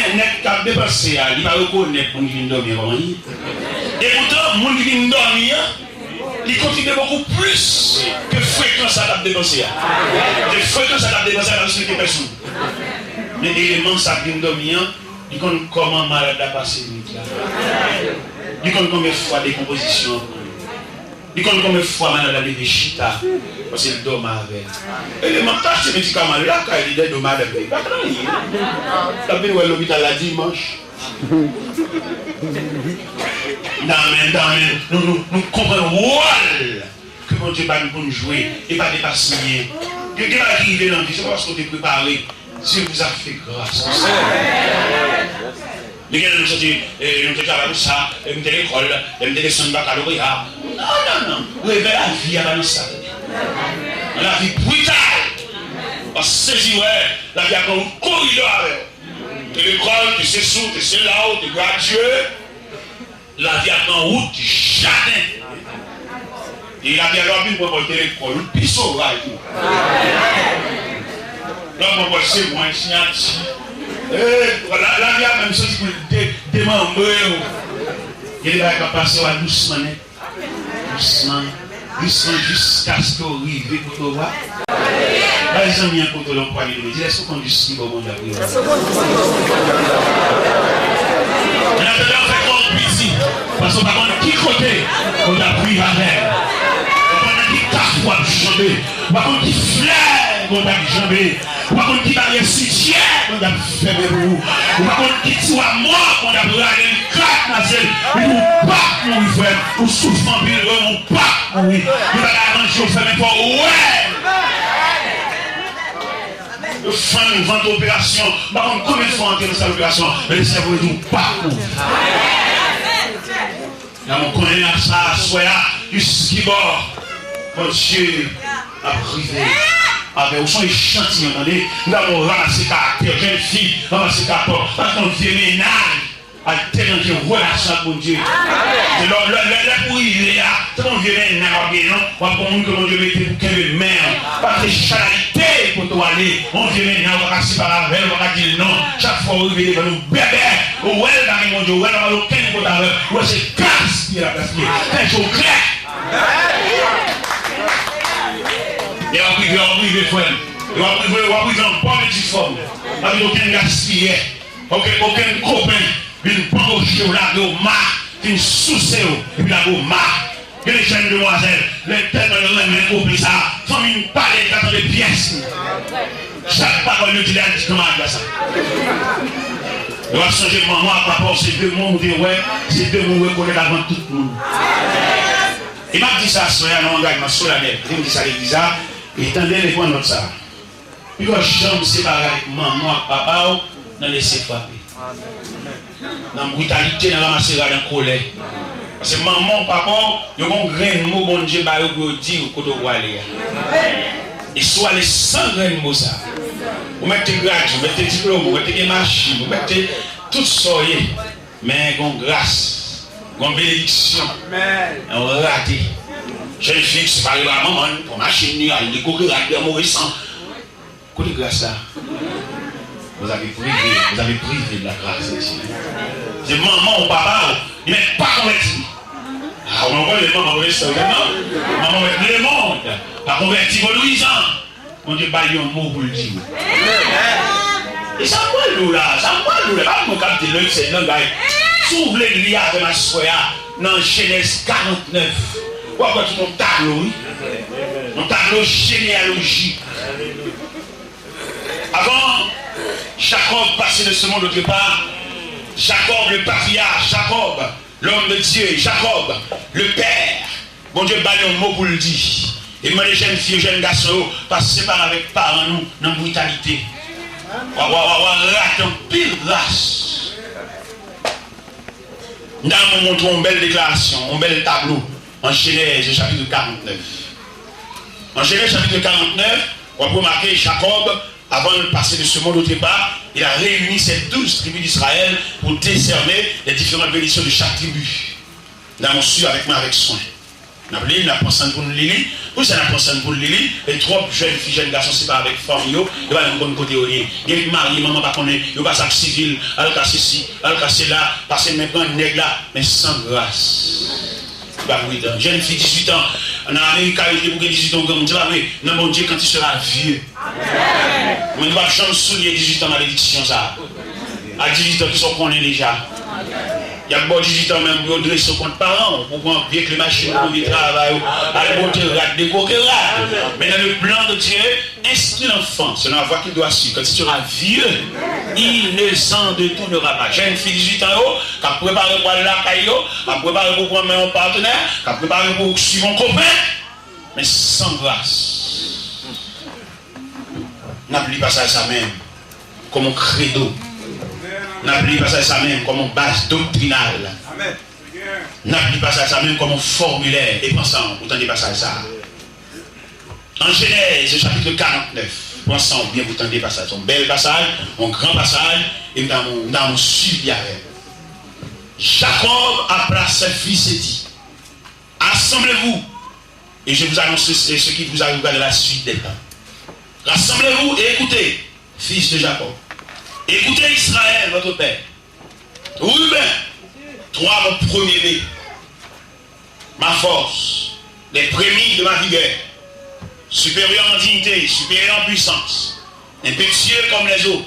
konnen nèg k ap depanse a, li pa rekonèt moun ki vin dòmi an kòm anyen. Epoutan, moun ki vin dòmi an, li kontribye bokou plis ke frekans sa k ap depanse a. E frekans sa k ap depanse a pa respekte pèsonn. Men eleman sa k vin dòmi an, li konn kòman malad la pase nwit la. Li konn konbyen fwa dekonpozisyon an pran. Li konn konbyen fwa malad la leve chita, paske l dòmi avè l. Eleman k achte medikaman lakay li dèyè do madanm li, li pa t anyen. L ap vin wè l lopital la dimanch. Nan men, nan men, nou, nou, nou konprann wòl ke Bondye ba nou pou n jwe, e pa de pa siyen. Gen, gen bagay ki rive nan vi, se pa paske w te prepare. Dieu vous a fait grâce. Li gen lè nou soti, eh, nou te travay pou sa, eh, m te lekòl, eh, m te desann bakaloreya. Non, non, non. Revè lavi a pa nan sa. Nan lavi brital. W ap sezi wè, lavi a pran wout koridò avè w. Te lekòl, te se sou, te se la, ou te gradye. Lavi a pran wout jaden. E lavi a lè w ap vin pran bò te lekòl, ou pi sovaj tou. Lè w pran bò se mwen, siyati. E, la, lavi a menm santi pou l de, demanbre w. Gen de bagay k ap pase w a dousman nèt. Dousman, dousman jiskaske w rive kote w a. Bay zanmi an kote w la yon pwanye de men. Di l, èske w konn jis ki bò Bondye ap rive? An atandan, fè kò w piti, paske w pa konn ki kote Bondye ap rive avè l. Ou pa konn nan ki kafou w ap janbe. Ou pa konn ki flèv Bondye ap janbe. Ou pa konn ki baryè simityè Bondye ap fèmen pou ou. Ou pa konn ki tiwa mò Bondye ap rale l kat nan zye l. Epi ou p ap mouri, frè m. Ou soufri anpil, men ou p ap mouri. Yon bagay avan je w fèmen, fò w wè. Yo fann vant operasyon. M pa konn konbyen fwa w antre nan sal operasyon, men Lesenyè voye di w p ap mouri. Nan mwen konnen a sa, aswè a, jis ki bò Bondye ap rive avè w. Se yon echantiyon, tande. M ta bon ranmase karaktè, jèn fi, ranmase karaktè. Pa t yon vye mennaj al deranje relasyon ak Bondye. Se lè, lè, lè, lè pou rive a, se pa yon vye mennaj w ap gen non, w ap gen yon moun ke Bondye mete pou kenbe men w. Pa t chalite kote w ale, yon vye mennaj w pa ka separe avè l, w pa ka di l non. Chak fwa w rive devan yon bèbè, ou wè l pa gen Bondye, ou wè l pa gen okenn kote avè l, ou wè se kras ki la plas li ye. Fè je w klè. E w ap rive, w ap rive, frè m. E w ap rive, w ap rive an bòn e di fòm. Pa gen okenn gaspiyè. Okenn, okenn kopen vin banboche w, lage w ma, vin souse w, epi lage w ma. Gen de jèn demwazèl, lè tèlman yo renmen kope sa, fanmi m pale, yo pa tande pyès li. Chak pawòl yo di la, yo di kanmarad la sa. Yo ap sonje manman ak papa w, se de moun ou te wè, se de moun ou rekonèt avan tout moun. E m ap di sa aswè a nan yon angajman solanèl. Kote m di sa legliz la, e tande, e pran nòt sa. Pi gwo jan w separe avèk manman w ak papa w nan lese frape. Nan britalite, nan ranmase rad, nan kòlè. Paske manman w, papa w, yo gen yon grenn mo Bondye ba yo pou yo di w kote w prale a. E si w ale san grenn mo sa, ou mèt te gradye, ou mèt te diplome, ou mèt te gen machin, ou mèt te tout sa w ye. Men gen yon gras, gen yon benediksyon, yon rate. Jèn fi ki separe l a manman l, pran machin li, al dekoke rad, granmoun resan. Kote gras la? Vous avez privé, vous avez privé de la grâce de Dieu. Se manman w, papa w, li mèt pa konvèti. A, ou konnen manman w, non? Manman w mèt lemonn, pa konvèti vodouyizan. Bondye ba l yon mo pou l di w. E sa m pral di w la, sa m pral di w la, pa mwen k ap di l, se langay. Si w vle li avè m aswè a, nan Jenèz karant nèf, w ap wè tout yon tablo, wi. Yon tablo jeneyaloji. Avant Jacob passait de ce monde autre part, Jacob, le patriarche Jacob, L'homme de Dieu, Jacob, le père, Bondye ba l yon mo pou l di. E mande jèn fi yo, jèn gason yo, pa separe avèk paran nou nan britalite. W a, w a, w a, w a rate anpil ras. M ta renmen montre w yon bèl deklarasyon, yon bèl tablo an Jenèz chapit karannèf. An Jenèz chapit karannèf, w ap remake Jacob, avant de passer de ce monde autre part, il a réuni ses douze tribus d'Israël pour décerner les différentes bénédictions de chaque tribu. N a suiv avèk mwen avèk swen. N ap li l, n ap pran san n pou n li li. Poukisa n ap pran san n pou n li li? E twòp jèn fi, jèn gason separe avèk fanmi yo, yo pa menm konn kote yo ye. Gen ki marye, manman pa konnen, yo pase ak sivil, al ka sesi, al ka sela, pase men pran nèg la, men san gras. Yo pa pridan. Jèn fi dizuit an, nan Amerik, yo di pou gen dizuit an, granmoun, se pa vre. Nan Bondye, quand il sera vieux. Mwen, nou p ap janm souliye dizuit an malediksyon sa a. A dizuit an, kisa w konnen deja? Y ap ba w dizuit an menm pou yo drese w kont paran w, pou pran vye kle machin, pou vye travay ou, al monte rad, dekwoke rad. Mais dans le plan de Dieu, instruis l'enfant selon la voie qu'il doit suivre. Quand il sera vieux, il ne s'en détournera pas. Jèn fi dizuit an yo, k ap prepare pou al lakay yo, k ap prepare pou pran men yon patnè, k ap prepare pou swiv yon kopen, men san gras. N ap li pasaj sa menm kòm yon kredo. N ap li pasaj sa menm kòm yon baz doktrinal. N ap li pasaj sa menm kòm yon fòmilè. E pran san w pou tande pasaj sa a. An Jenèz, chapit karannèf, pran san w byen pou tande pasaj sa. Yon bèl pasaj, yon gran pasaj, e m ta renmen, m ta renmen w swiv li avè m. Jacob appela ses fils et dit, Assemblez-vous, et je vous annoncerai ce qui vous arrivera dans la suite des temps. Rassemblez-vous et écoutez, fils de Jacob. Écoutez, Israël, votre père. Ruben, toi, mon premier-né, ma force, les prémices de ma vigueur, supérieur en dignité, supérieur en puissance, impétueux comme les eaux,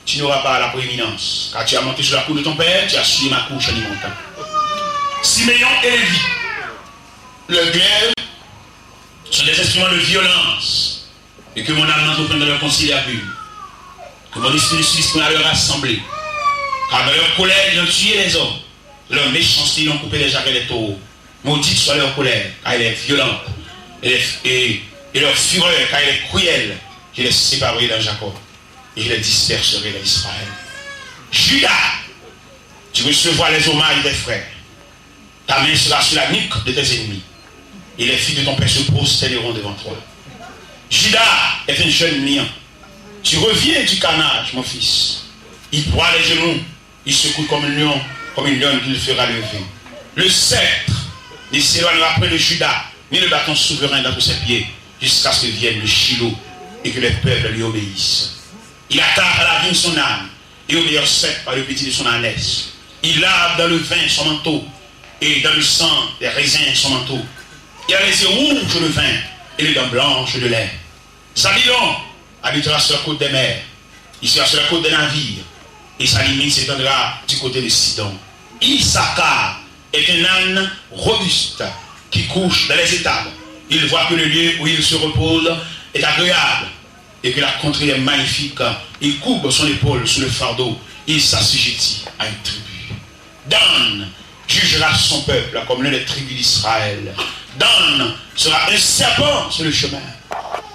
tu n'auras pas la prééminence, car tu as monté sur la cour de ton père, tu as souillé ma couche en y montant. Siméon et Lévi, leurs glaives sont des instruments de violence, et que mon âme n'entreprenne dans leur conciliabule. Que mon esprit ne subsiste point à leur assemblée, car dans leur colère ils ont tué les hommes. Leur méchanceté, ils ont coupé les jarrets des taureaux. Maudite soit leur colère, car elle est violente, et, les- et- et leur fureur, car elle est cruelle. Je les séparerai dans Jacob, et je les disperserai dans Israël. Judas, tu recevras les hommages des frères. Ta main sera sur la nuque de tes ennemis, et les fils de ton père se prosterneront devant toi. Judas est un jeune lion. Tu reviens du carnage, mon fils. Il broie les genoux, il s'écoule comme un lion, comme une lionne qu'il fera lever. Le sceptre ne s'éloignera point de Judas, ni le bâton souverain d'entre ses pieds, jusqu'à ce que vienne le Shilo et que les peuples lui obéissent. Il attache à la vigne son âne, et au meilleur cep par le petit de son ânesse. Il lave dans le vin son manteau, et dans le sang des raisins son manteau. Il a les yeux rouges de vin et les dents blanches de lait. Zabulon habitera sur la côte des mers, il sera sur la côte des navires, et sa limite s'étendra du côté de Sidon. Issacar est un âne robuste qui couche dans les étables. Il voit que le lieu où il se repose est agréable et que la contrée est magnifique. Il courbe son épaule sous le fardeau, il s'assujettit à une tribu. Dan jugera son peuple comme l'une des tribus d'Israël. Dan sera un serpent sur le chemin,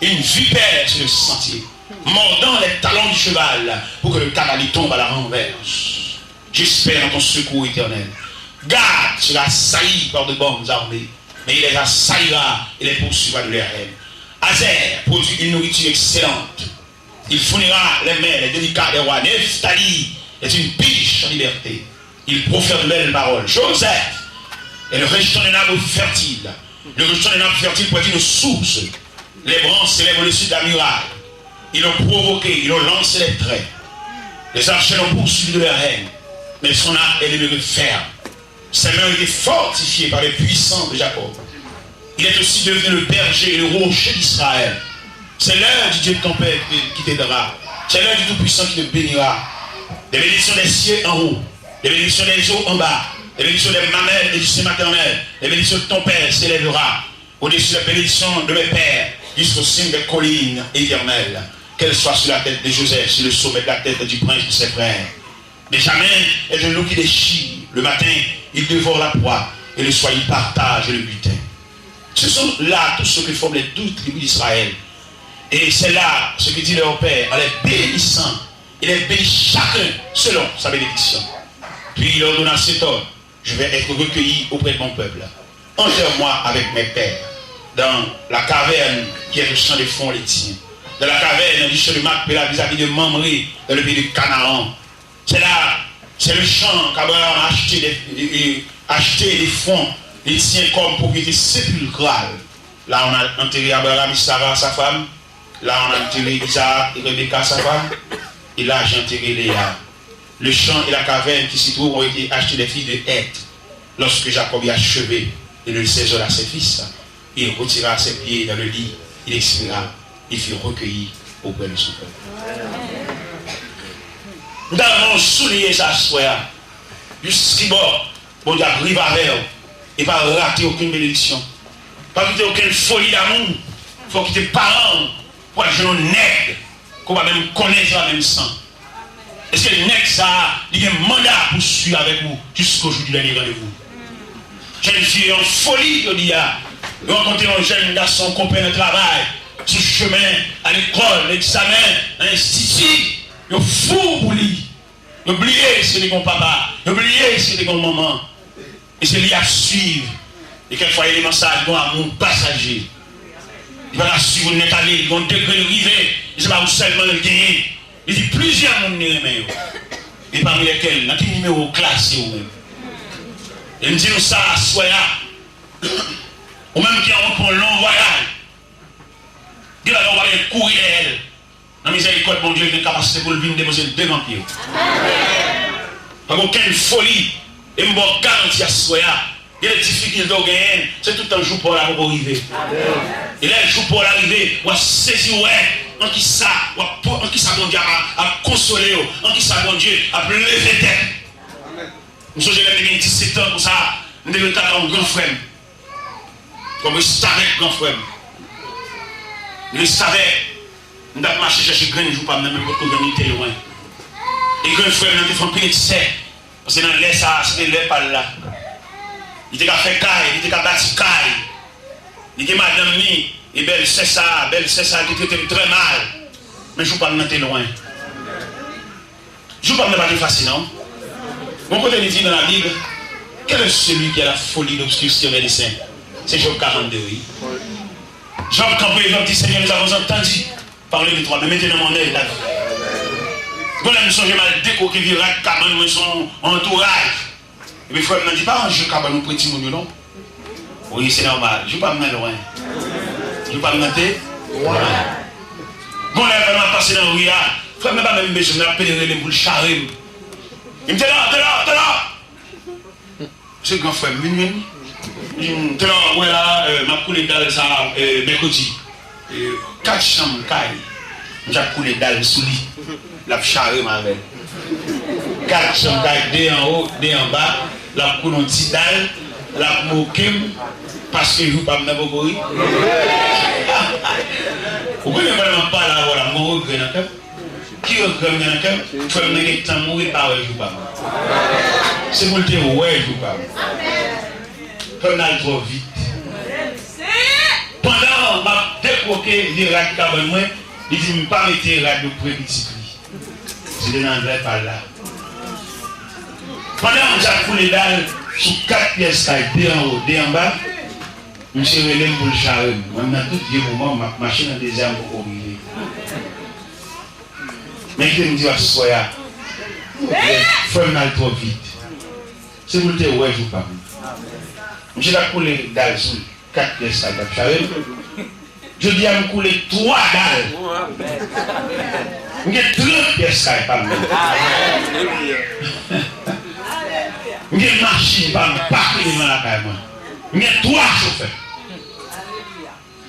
une vipère sur le sentier, mordant les talons du cheval pour que le cavalier tombe à la renverse. J'espère dans ton secours, Éternel. Gad sera assailli par de bandes armées, mais il les assaillira et les poursuivra de leur haine. Hazor produit une nourriture excellente. Il fournira les mets, les délicats des rois. Nephtalie est une biche en liberté. Il profère de belles paroles. Joseph est le rejeton d'un arbre fertile. Le rejeton d'un arbre fertile pourrait être une source. Les branches s'élèvent au-dessus de la muraille. Ils l'ont provoqué, ils ont lancé les traits. Les archers l'ont poursuivi de leur haine, mais son arc est demeuré ferme. Ses mains ont été fortifiées par les puissants de Jacob. Il est aussi devenu le berger et le rocher d'Israël. C'est l'heure du Dieu de ton père qui t'aidera. C'est l'heure du Tout-Puissant qui te bénira. Des bénédictions des cieux en haut, des bénédictions des eaux en bas, des bénédictions des mamelles et du sein maternel, des bénédictions de ton père s'élèvera au-dessus des bénédictions de mes pères, jusqu'aux cimes des collines éternelles. Qu'elles soient sur la tête de Joseph, sur le sommet de la tête du prince de ses frères. Benjamin est un loup qui déchire. Le matin, Ils dévorent la proie, et le soir ils partagent le butin. Ce sont là tous ceux que forment les douze tribus d'Israël. Et c'est là ce que dit leur père en les bénissant. Il les bénit chacun selon sa bénédiction. Puis il ordonna cet ordre: Je vais être recueilli auprès de mon peuple. Enterre-moi avec mes pères, dans la caverne qui est au champ d'Éphron l'Hétien, dans la caverne du champ de Macpéla vis-à-vis de Mamré, dans le pays de Canaan. C'est là, c'est le champ qu'Abraham a acheté des, et, et acheté d'Éphron l'Hétien comme propriété sépulcrale. Là on a enterré Abraham et Sarah, sa femme. Là on a enterré Isaac et Rebecca, sa femme. Et là j'ai enterré Léa. Le champ et la caverne qui s'y trouve ont été achetés des fils de Heth. Lorsque Jacob eut achevé de le saisir à ses fils, il retira ses pieds dans le lit, il expira, il fut recueilli auprès de son peuple. M ta renmen w souliye sa aswè a. Jiskibò Bondye ap rive avè w e pa rate okenn benediksyon. Pa kite okenn foli damou fè w kite paran w pou al jwenn yon nèg ke w pa menm konnen, se pa menm san. Èske nèg sa a, li gen manda pou swiv avèk ou jusqu'au jour du dernier rendez-vous? Jèn fi yo an foli jodi a. Yo rankontre yon jèn gason konpè nan travay, sou chemen, a lekòl, nan egzamen, nan enstiti. Yo fou pou li. Yo bliye si yo te gen yon papa. Yo bliye si yo te gen yon manman. E se li y ap swiv. E kèk fwa eleman sa a li gen yon amou pasaje. Li pa ka swiv ou nèt ale, li gen yon degre l rive, e se pa ou sèlman l genyen. Li di plizyè moun li renmen yo. E pami lèkèl, nan ki nimewo w klase ou menm? E m di nou sa aswè a, ou menm ki ann wout pou yon long vwayaj, gen bagay ou pa gen kouri dèyè l. Nan mizèrikòd Bondye, li gen kapasite pou l vin depoze l devan pye w. Pa gen okenn foli, e m ba w garanti aswè a, gen de difikilte w genyen, se tout tan jou pa w la poko rive. E lè jou pa w la rive, w a sezi wè an kisa, w ap, an kisa Bondye ap, ap konsole w, an kisa Bondye ap leve tèt. M sonje lè m te gen disèt an konsa, m te vin kaka yon gran frè m. Kòm restavèk gran frè m. Restavèk, m t ap mache chèche grenn jou pa m nan, men m potko jwenn li, te lwen. E gran frè m nan te fè anpil eksè. Paske nan lè sa a, se te lè pa l la. Li te ka fè kay, li te ka bati kay. Li gen madanm li, e bèlsè sa a, bèlsè sa a te trete m trè mal. Men jou pa m nan te lwen. Jou pa m nan pa t efase, non. Gon kote li di nan Labib, quel est celui qui a la folie d'obscurcir mes desseins? Se Jòb karannde, wi. Jòb kanpe, Jòb di, Seigneur, nous avons entendu parler de toi, mais maintenant mon œil l'a vu. Gon lè m sonje m al dekwoke vye rad kabann mwen sou yon antouraj. Epi frè m nan di, pa ranje kabann ou pre timoun yo non. Wi, se nòmal. Jou pa m nan lwen. Jou pa m nan te lwen. Gon lè frè m ap pase nan ri a, frè m nan pa menm bezwen m, l ap pede rele m pou l chare m. Li di m, Telor, Telor, Telor! Se gran frè m, vin jwenn li. Li di m, Telor, ou wè la, euh, m ap koule dal sa, euh, mèkredi. E, kat chanm kay, m t ap koule dal sou li. L ap chare m avè l. Kat chanm kay, de anwo, de anba, l ap koule yon ti dal, l ap moke m, paske jou pa m nan poko rive. Ou konnen pandan m ap pale avè w la, m gon regrè nan kè m. Ki regrè m gen nan kè m? Frè m nan gentan mouri, l pa wè jou pa m. Se pou l te wè jou pa m. Frè m nan al twò vit. Pandan m ap dekwoke vye rad kabann mwen, li di m pa mete rad yo pre pitit li. Se te nan lè pa l la. Pandan m t ap koule dal sou kat pyès kay, de anwo, de anba, misye rele m pou l chare m. Mwen, nan tout vye moman, m ap mache nan dezè a, m poko rive. Men kite m di w aswè a, frè m nan al twò vit. Se pou l te wè jou pa m. Misye t ap koule dal sou kat pyès kay, t ap chare m. Jodi a, m koule twa dal. M gen trant pyès kay pa m menm. M gen machin pa m pake devan lakay mwen. M gen twa chofè.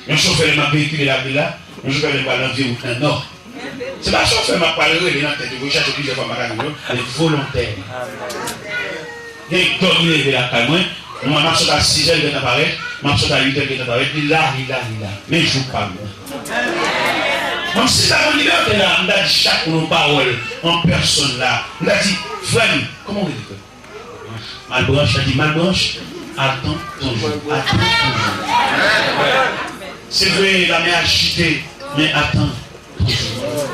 Yon chofè lè m ap veyikile lavil la, yon chofè lè m pral nan vye wout nan nò. Se pa chofè m ap pral rele nan tèt yo pou yo chache plizyè fwa m pa ka jwenn yo, men volontè. Gen dòmi leve lakay mwen, mwen m ap sot a sizè l gentan parèt, m ap sot a uitè l gentan parèt, li la, li la, li la. Men jou pa m nan. Mwen si m ta gen libète la, m ta di chak moun yon pawòl an pèsòn la. M ta di, frè m, kòman w rele frè m? Malbranch, sa di Malbranch, atann toujou, atann toujou. Se vre, lamè a ajite, men atann toujou.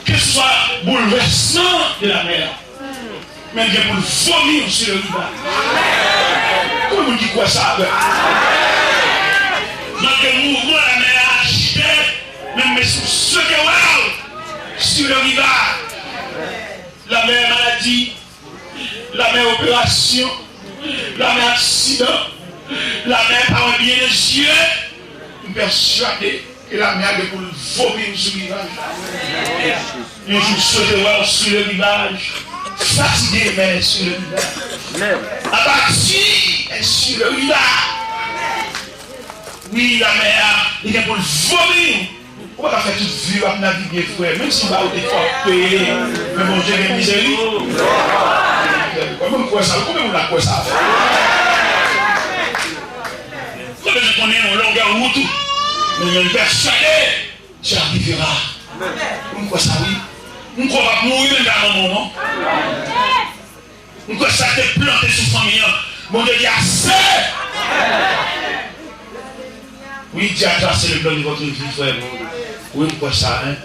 Keseswa boulvèsman de lamè a, men l gen pou l vomi w sou le rivaj. Konbyen moun ki kwè sa avè m? Malgre mouvman lamè a ajite, men m swete wè w sou le rivaj. Lamè maladi, lamè operasyon, lamè aksidan, lamè pa wè byen nan zye, m pèswade ke lamè a gen pou l vomi m sou rivaj la. Yon jou m swete wè w sou le rivaj. Fatige, men sou le rivaj. Abati, men sou le rivaj. Wi, lamè a, li gen pou l vomi. Ou pa ka fè tout vi w ap navige, frè. Menm si w ba ou te fò peye, men Bondye gen mizeri. Konbyen moun kwè sa? Konbyen moun la kwè sa? Ou pa bezwen konnen yon longè wout ou. Men mwen pèswade, tu arriveras. Ou kwè sa, wi. M kwè w ap mouri menm jan manman w, non. M kwè sa te plante sou fanmi an. Bondye di ase! Wi, Dieu a tracé le plan de votre vie, frè m. Wi, m kwè sa, en.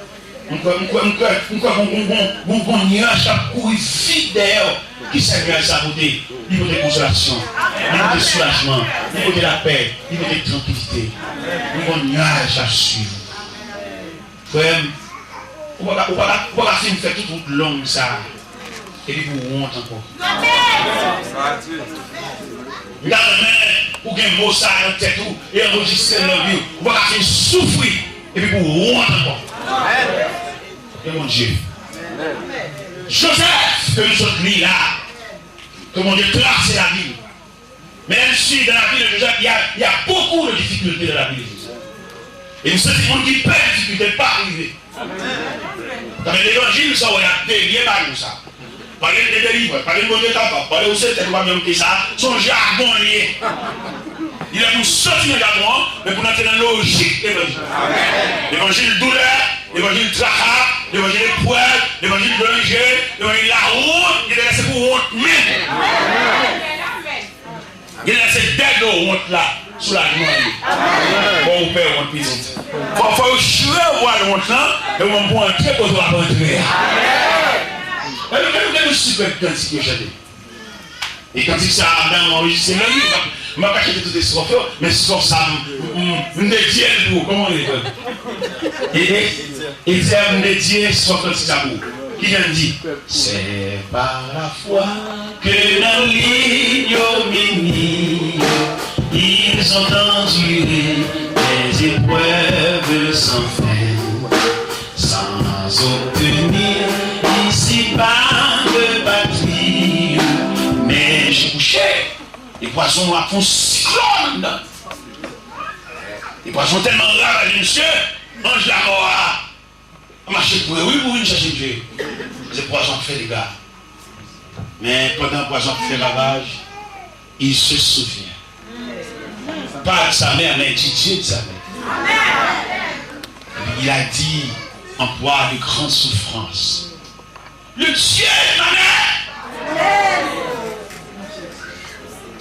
M kwè, m kwè, m kwè, m kwè gon, gon, gon, gon, gon nyaj k ap kouri vit dèyè w. Kisa nyaj sa pote? Li pote konsolasyon, li pote soulajman, li pote lapè, li pote trankilite. Wi, gon nyaj k ap swiv ou. Frè m, ou pa ka, ou pa ka, ou pa ka fin fè tout wout long sa a, epi pou w wont ankò. M ta renmen pou gen mo sa a nan tèt ou e anrejistre l nan vi w. Ou pa ka fin soufri, epi pou w wont ankò. Ke Bondye. Joseph, ke nou sot li la, ke Bondye trase lavi l. Mesdames, messieurs, dans la vie de Joseph, il y a, il y a beaucoup de difficultés dans la vie de Joseph. E m santi moun ki pè difikilte pa rive. Tanmen levanjil sa w ap delye ba nou sa. Pale de delivrans, pale de Bondye kapab, pale ou se tèt ou pa menm ke sa, se yon jagon l ye. Li lè pou soti nan jagon an, men pou n antre nan lojik levanjil. Levanjil doulè, levanjil traka, levanjil eprèv, levanjil danje, levanjil lawont, li lè se pou wont menm. Genlè se dèdè wont la, soulajman li. Bon, ou pè wont pitit. Fò, fò yo chire vwal wont lan, e ou menm pou antre kote w ap antre a. Gade, gade, gade sipèb kantik yo chante. E kantik sa a, m anrejistre l, wi. M pa ka chante tout estwòf yo, men estwòf sa, m, m, m dedye l pou ou. Kòman w rele, frè m? E, e, Etènèl Dye, sòt nan ti tabou. Ki jan di? C'est par la foi que dans l'ignominie, ils ont enduré des épreuves sans fin, sans obtenir ici-bas de patrie. Men je kouche, e pwazon ap fè yon siklòn anndan. E pwazon tèlman ravaje misye, anj lamò a mache pre, wi, pou vin chèche misye. Se pwazon ap fè dega. Men pandan pwazon ap fè ravaj, il se souvient. Pas de sa mère, mais du Dieu de sa mère. Il a dit, en proie à de grandes souffrances, le Dieu de ma mère.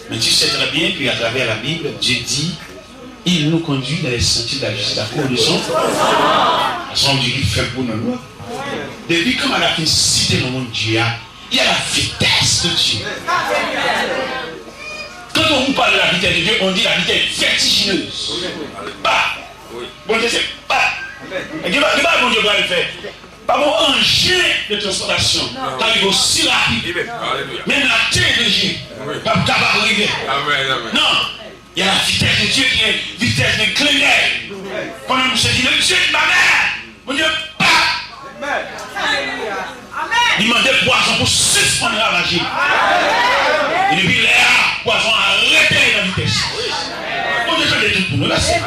Mais tu sais très bien qu'à travers la Bible, Dieu dit, il nous conduit dans les sentiers de la justice à cause de son. Sa vle di li fè pou nou, non? Depi kanmarad la fin site non Bondye a, il y a la vitesse de Dieu. Quand on vous parle de la vitesse de Dieu, on dit la vitesse vertigineuse. Pa! Bondye se pa! Gen pa, gen pa Bondye pral fè. Pa gon anjen de transpòtasyon k rive osi rapid. Menm la tè de Dye p ap kapab rive. Non! Il y a la vitesse de Dieu qui est vitesse de klen dèy. Pandan misye di, le Dieu de ma mère, Bondye pa. Li mande pwazon pou sispann ravaje. E depi lè a, pwazon an arete nan vitès. Bondye tande tout moun, mèsi. Se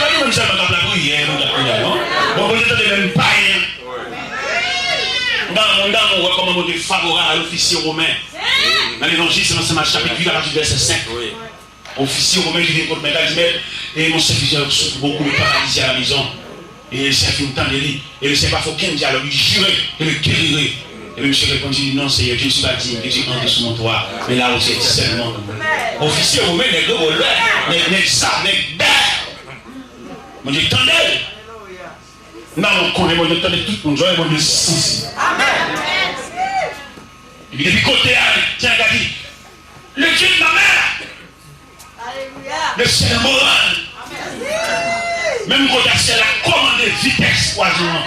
pa nou menm sèlman k ap lapriyè, nou k ap priye, non? Bon, Bondye tande menm payen. M ta, m ta wè kòman Bondye favorab a ofisye women. Nan Levanjil Sen Mak, chapit uit, apati vèsè senk. Ofisye women ki vin kot mèt la, li di, mèt, e mon serviteur souffre beaucoup, il est paralysé à la maison. E Lesenyè fin tande li. E Lesenyè pa fè okenn dyalòg, li jire, je le guérirai. Epi misye reponn, li di, "Non, Seyè, je ne suis pas digne que tu entres sous mon toit, mais là où tu es seulement." Ofisye women, nèg revòlvè, nèg, nèg zam, nèg bè. Bondye tande l. Nan, nou konnen Bondye tande tout moun, jwenn Bondye santi. Epi depi kote a, Seyè a di, "Le Dieu de ma mère." Mesye nan moral. Menm kote a, syèl la kòmande vitès pwazon an.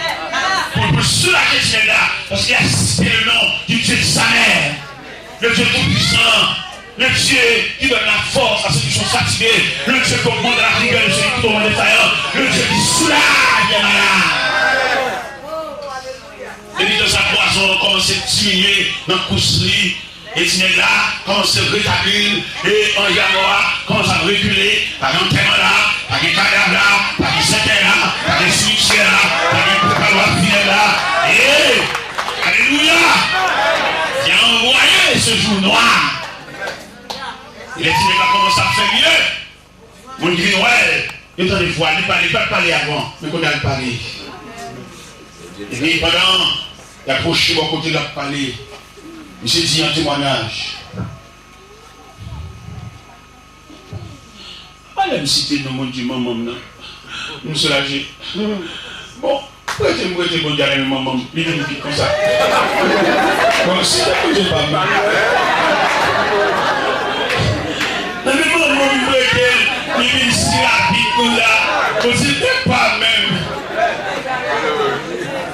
Pou, pou soulaje ti nèg la. Paske a cité le nom du Dieu de sa mère. Le Dieu tout-puissant. Le Dieu qui donne la force à ceux qui sont fatigués. Le Dieu qui augmente la vigueur de celui qui tourmente défaillant. Le Dieu qui soulage les malades. Epi tan sa pwazon an kòmanse diminye nan kous li. E ti nèg la kòmanse retabli l, e anjan mò a kòmanse ap rekile, pa gen antèman la, pa gen kadav la, pa gen sèkèy la, pa gen simityè la, pa gen preparwa finèb la. E, alelouya! Byen anvwaye se jou nwa. E lè ti nèg la kòmanse ap fè mye, moun ki vin wè l, yo tande vwa l, li pale, li pa t pale avan, men kounye a l pale. Epi pandan y apwoche bò kote l ap pale, misye di yon temwayaj. A lè m site non Bondye manman m nan, m soulaje. Bon, prete m prete Bondye a renmen manman m, li vin vit konsa. Bon, site Bondye pa m nan. Nan men manman m prete l, li vin si rapid konsa. Bon, site pa m menm.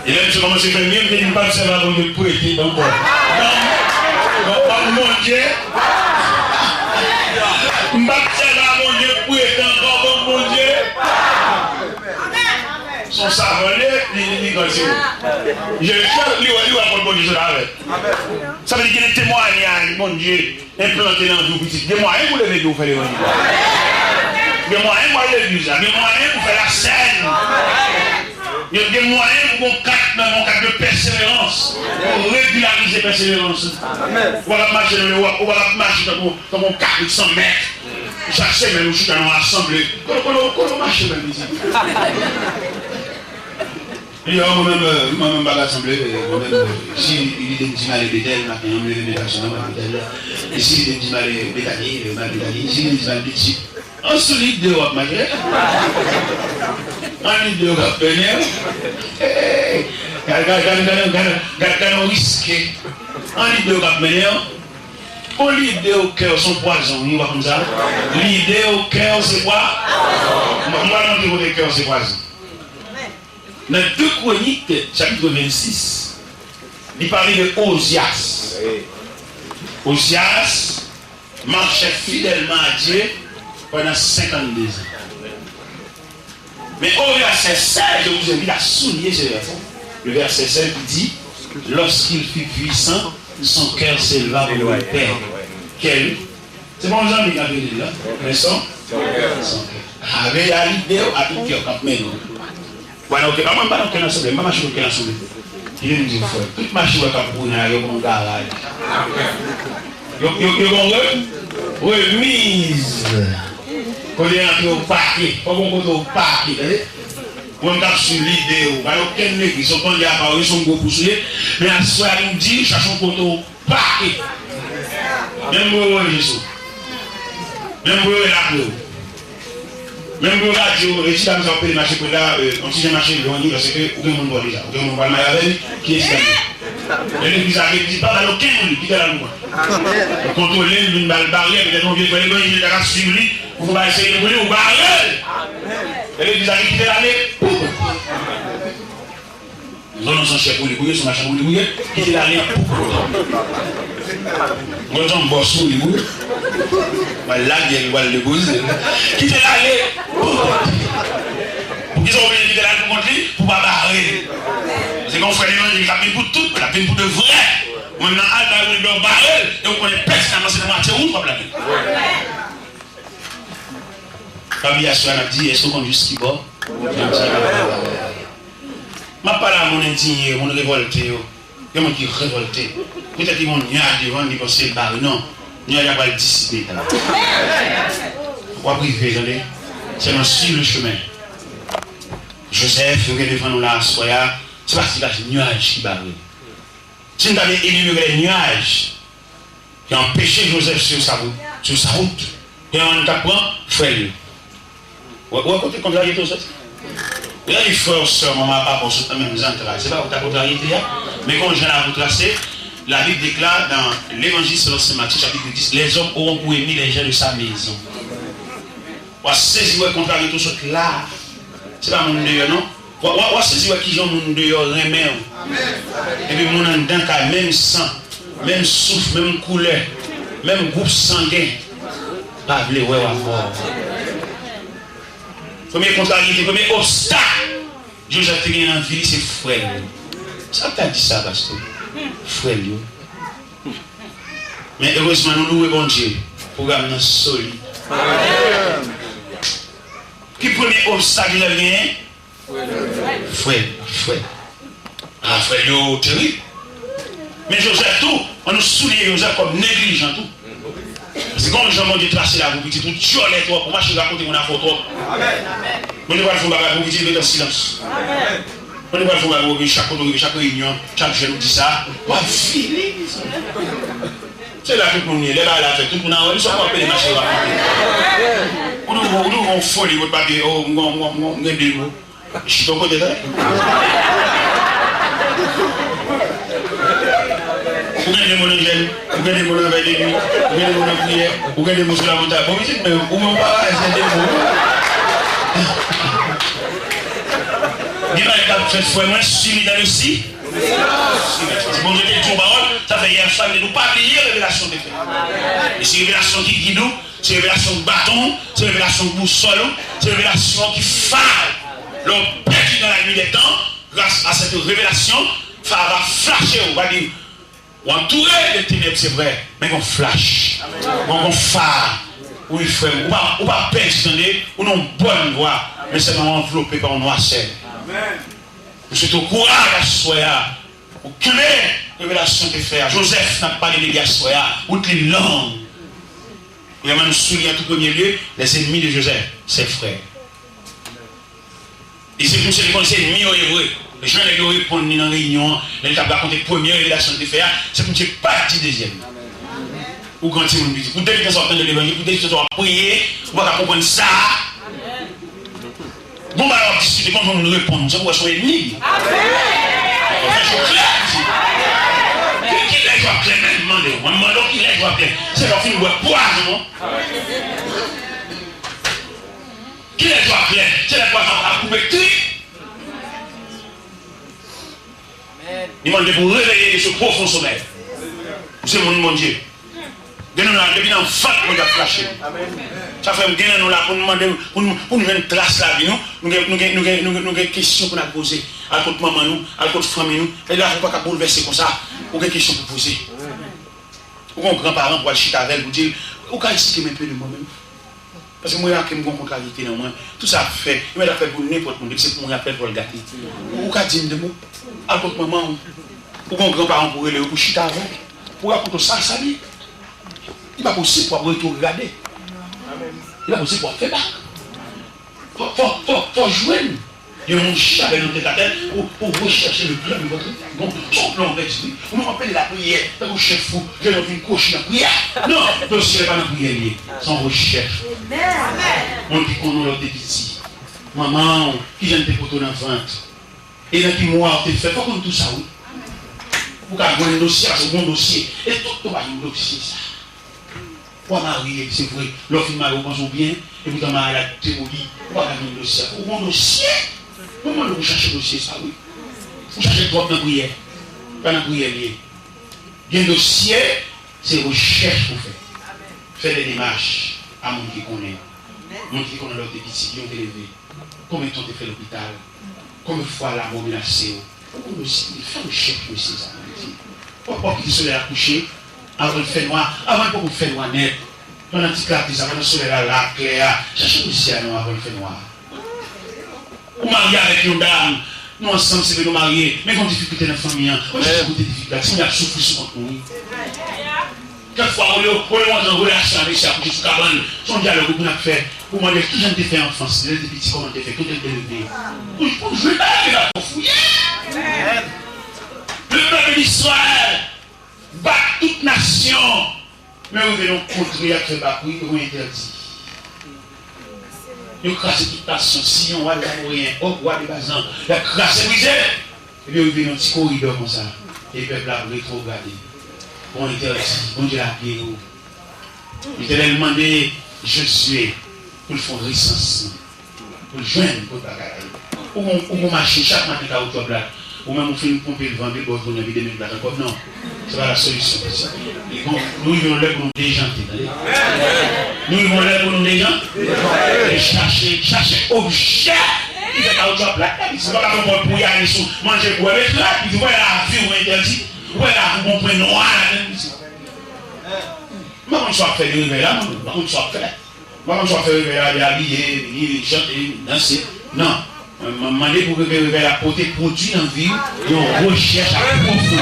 E lè misye kòmanse fè mye, m te di m p ap sèvi a Bondye prete ankò. Ban m, ban m Bondye. M p ap sèvi a Bondye prete ankò, ban m Bondye. Se yon savan li ye, li, li, li grandi. Je, li wè, li wè kont Bondye sot avè l. Sa vle di gen temwayaj Bondye enplante nan vi w pitit. Gen mwayen pou leve pye w fè levanjil la. Gen mwayen pou al legliz la. Gen mwayen pou fè lasèn. Gen, gen mwayen pou gon kat nan yon kat de pèseverans. Pou regilarize pèseverans. Ou pa ka mache nan lewòp, ou pa ka mache tankou, tankou yon kabrit san mèt. Chak semèn ou chita nan yon asanble. Kote, kote, kote w mache menm pitit? Li di, "Oh, mwen menm, euh, mwen menm pa ka sanble, euh, mwen menm, euh, si lide m di m ale Betèl, maten an, m leve m met aksyon an, m al Betèl. E si lide m di m ale Betani, euh, m al Betani. Si lide m di m ale Betani." An sou lide w ap mache. An lide w k ap mennen w. Hey, gad, gad, gad, gad, gad, gad, gad yon riske. An lide w k ap mennen w. Bon, lide w kè w se yon pwazon, wi, w pa konn sa? Lide w kè w se pwa-, m, m pral montre kote kè w se pwazon. Nan de Kwonik, chapit vennsis, li pale de Ozyas. Ozyas mache fidèlman a Dye pandan senkannde zan. Men o vèsè sèz, je vous invite à souligner ce verset. Le verset seize qui dit, "Lorsqu'il fut puissant, son cœur s'éleva pour le Père." Kè l Se pa yon zanmi k ap rele l la, men son, son kè. A, veye a lide w, a tout kè w k ap mennen w. Ou pa nan okenn, a, mwen m pa nan okenn asanble, m pa mache nan okenn asanble. Kite m di w, frè, tout mache w wè k ap woule nan lari yo, gon garaj. Yo, yo, yo gon re-, remiz. Kote antre w pake, fò gon kote w pake, tande? Mwen m t ap swiv lide w, pa nan okenn legliz, se yon pandye apa w ye, se yon gwo pous ou ye, men aswè a m di w, chache yon kote w pake. Menm bò yo wè Jezi. Menm bò yo wè lakou. Menm bò yo ka di w, e ti dam sa w ap pede mache prè la, euh, yon ti jan mache lwen li, paske ou gen moun bò deja. Ou gen moun pral marye avè li, ki e ti dam nan? E legliz la te di, pa ba l okenn moun, kite l al pou mwen. Ou kontwole l, vin ba l baryè, petèt yon vye frè levanjil ta ka swiv li, pou fè yon bagay serye pou li, ou bare l. E legliz la te kite l ale pou kont li. Zòn nan se yon chèf pou li pou ye, se yon machann pou li pou ye, kite l ale pou kont li. Mwen se yon bòs pou li pou ye. Mwen lage l, mwen depoze l. Kite l ale pou kont li. Poukisa w oblije kite l ale pou kont li? Pou pa bare l. Se yon frè levanjil k ap vin pou tout, l ap vin pou de vrè. Mwen nan al bay Wilber bare l, e w konnen pèsonèlman se nan matye wouj w ap lage l. Pami aswè a n ap di, èske w konn jis ki bò? M ap pale a moun endiye, moun revòlte yo. Gen moun ki revòlte. Petèt li gen yon nyaj devan l, li panse l bare. Non. Nyaj la pral disipe talè. W ap rive, tande. Sèlman suiv le chemen. Joseph, yo gen devan nou la aswè a, se pa ti kras nyaj ki bare. Si n ta vle enimere lè nyaj ki anpeche Jozèf swiv sa wout, swiv sa wout, gen yon moun k ap pran frè l yo. Ou wè, ou wè kote kontrarite w soti? Lè li frè w, sè w, manman, papa w sot nan menm zantray, se pa ou ta kontrarite a? Men kon jan la pou trase, la Bible déclare dans l'Évangile selon saint Matthieu, chapitre dix, les hommes auront pour ennemis les gens de sa maison. W a sezi wè kontrarite w sot la. Se pa moun deyò non. W a, w a, w a sezi wè kijan moun deyò renmen w. Epi moun anndan kay, menm san, menm souf, menm koulè, menm gwoup sangen, pa vle wè w avè w. Premye kontrarite, premye obstak Jozèf te genyen nan vi li, se frè l yo. Sa w ta di sa, pastè? Frè l yo. Men erezman, nou louwe Bondye, pwogram nan solid. Ki premye obstak Jozèf genyen? Frè, frè. A, frè yo terib. Men Jozèf tou, ann nou souliye Jozèf kòm neglijan tou. Paske gen yon jan Bondye trase la pou pitit ou, dyòlè twòp, ou mache rakonte moun afè w twòp. Bondye pral fè yon bagay pou pitit, rete an silans. Bondye pral fè yon bagay pou chak kote w rive, chak reyinyon, chak jèn ou di sa, w ap fini. Se la tout moun ye, lè bagay la fèt, tout moun a wè, li sòt wè pede mache rakonte. Ou nou, ou nou yon foli, ou pa gen, oh, m gen, m gen, m gen de mo. Chita w kote tande. Ou gen de mo nan jèn, ou gen de mo nan vèy de nwi, ou gen de mo nan priyè, ou gen de mo sou lamontayn. Bon, pitit, men ou menm pa wè se de mo. Gen bagay k ap fèt, frè mwen, suivi dans le si. Si Bondye te di yon pawòl, sa fè yè swa, nou pa bliye revelasyon te fè. E se revelasyon ki gid ou, se revelasyon k baton, se revelasyon k bousòl ou, se revelasyon ki fare. Lè w pèdi dans la nuit des temps, grâce à cette révélation, fare va flache ou, va di, ou antoure de tenèb, se vrè, men gon flash, gon, gon fa. Wi, frè m, ou pa, ou pa pèdi, tande, ou nan yon bòn vwa, men sèlman ou anvlope pa yon nwasè. M swete w kouraj aswè a. Ou kenbe revelasyon te fè a. Jozèf, n ap pale de li aswè a. Wout li long. Premyèman, nou souliye an tou premye lye, les ennemis de Joseph, ses frères. E se pou misye te konn se enmi yo ye vre. Jan nèg yo reponn li nan reyinyon an, lè li t ap rakonte premye revelasyon li te fè a, se pou misye pa t di dezyèm nan. Ou gran timoun pitit. Pou depi tan sa w ap tande levanjil, pou depi tan sa w ap priye, ou pa ka konprann sa. Bon bagay w ap diskite, konn jan moun reponn, se pou wè se yon enmi. Fè je w klè, pitit. Ki, kilè je w ap klè, menm mande w. Mwen mande w kilè je w ap klè. Se lè w fin bwè pwazon an. Kilè je w ap klè? Se lè pwazon an ap koupe trip. Li mande pou w reveye de ce profond sommeil. Ou se moun Bondye. Gen nou la, depi nan vant nou t ap flache. Sa fè gen nan nou la pou nou mande, pou nou, pou nou jwenn tras lavi nou. Nou gen, nou gen, nou gen, nou gen, nou gen kesyon pou n ap poze. Al kot manman nou, al kot fanmi nou. E la, ou pa ka boulvèse konsa. Ou gen kesyon pou poze. Ou gen yon gran paran pou al chita avè l, pou di l, ou ka eksplike m enpe de mwen menm? Paske mwen remake m gen yon kontrarite nan mwen. Tout sa ap fè, yo mèt ap fè pou nenpòt moun. Depi se pou mwen y ap fè l, fò l gate. Ou ka di m de mo? Al kot manman w. Ou gen yon gran paran pou rele yo, pou chita avè w. Pou rakonte w sa, sa li. Li pa posib pou w ap retrograde. Li pa posib pou w ap fè bak. Fò, fò, fò, fò jwenn. Yon moun chita avè nou tèt a tèt pou, pou rechèche le plan de votre vie. Bon, se yon plan ou pèdi, wi. Ou menm w ap pede lapriyè, tankou chèf ou, jwenn yon vin kwochi nan priyè. Non, dosye pa nan priyè li ye. Se yon rechèch. Moun ki konn ou lè w te piti. Manman w, kijan l te pote w nan vant. E nan ki mwa w te fèt. Fò w konn tou sa, wi. Ou ka jwenn dosye, paske w gen yon dosye. E tout nou pa jwenn dosye sa. Ou a marye, se vre. Lè w fin marye, ou panse w byen, epoutan maryaj la demoli. Ou pa ka jwenn dosye a. Ou gen yon dosye. Mwen mande w pou chache dosye sa, wi. Ou chache twòp nan priyè. Pa nan priyè l ye. Gen dosye, se rechèch pou fè. Fè de demach a moun ki konnen. Moun ki konnen lè w te piti, ki yo te leve. Konbyen tan w te fè lopital? Konbyen fwa lanmò menase w? Ou konn osi fè rechèch mesye sa, mesye. W ap, w ap kite solèy la kouche, avan l fè nwa, avan l poko fè nwa nèt. Pandan ti klate sa, pandan solèy la la, klè a, chache mesye a non avan l fè nwa. Ou marye avèk yon dam, nou ansanm, se vre nou marye, men gen yon difikilte nan fanmi an. Ou chèche kote difikilte a, timoun yo ap soufri sou kont nou, wi. Kèk fwa, olye, olye w antre nan relasyon avèk sa, kouche sou kabann, se yon dyalòg ou pou n ap fè, pou mande l kijan l te fè anfans li, lè l te piti, kòman l te fè, kote l te leve. Pou, pou jwenn bagay yo la pou fouye. Le peuple d'Israël bat tout nasyon. Men rive nan kontre y ap fè bak, wi, yo entèdi. Yo kraze tout nasyon, Siyon, wa dè Amoryen, Og, wa dè Bazan, y ap kraze, brize. Epi yo rive nan ti koridò konsa. E pèp la ap retwograde. Bon, entèdi, Bondye lage yo. Letènèl mande Jozye pou l fè yon resansman, pou l jwenn kot bagay la ye. Ou gon, ou gon machin, chak maten kawotchou ap lage. Ou menm ou fin ponpe l, vande l, ba w tounen vide men l, pa gen kòb non. Se pa la solisyon, pitit. Li bon, nou rive yon lè pou nou dejante, tande. Nou rive yon lè pou nou dejante. E chache, chache objè ki fè kawotchou ap lage, pitit. Se pa ka pran kòb pou y ale sou manje, bwè, met rad, pitit. Ou wè lavi w entèdi. Ou wè lavi w gon pwen nwa ladan l, pitit. M pa konn sa w ap fè de revèy la, mwen, m pa konn sa w ap fè. M pa konn sa w ap fè revèy la, de abiye, vini, vin chante, vin danse. Non. Mwen, mwen mande pou revèy, revèy la pote pwodui nan vi w, yon rechèch apwofondi.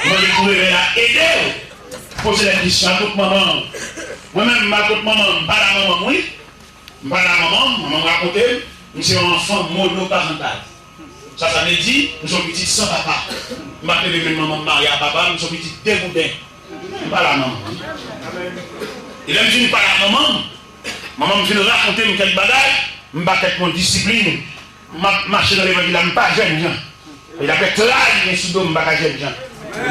Mwen mande pou revèy la ede w poze lè kesyon, al kot manman w. Mwen menm, m al kot manman m, m pale a manman m, wi. M pale a manman m, manman m rakonte m, m se yon anfan monoparantal. Sa, sa vle di, m se yon pitit san papa. M pa t leve menm manman m marye a papa m, m se yon pitit degouden. M pale a manman m. E lè m fin pale a manman m, manman m fin rakonte m kèk bagay, m pa kèk yon disiplin. M ap mache nan levanjil la, m pa jènjan. E daprè tray m gen sou do m, m pa ka jènjan.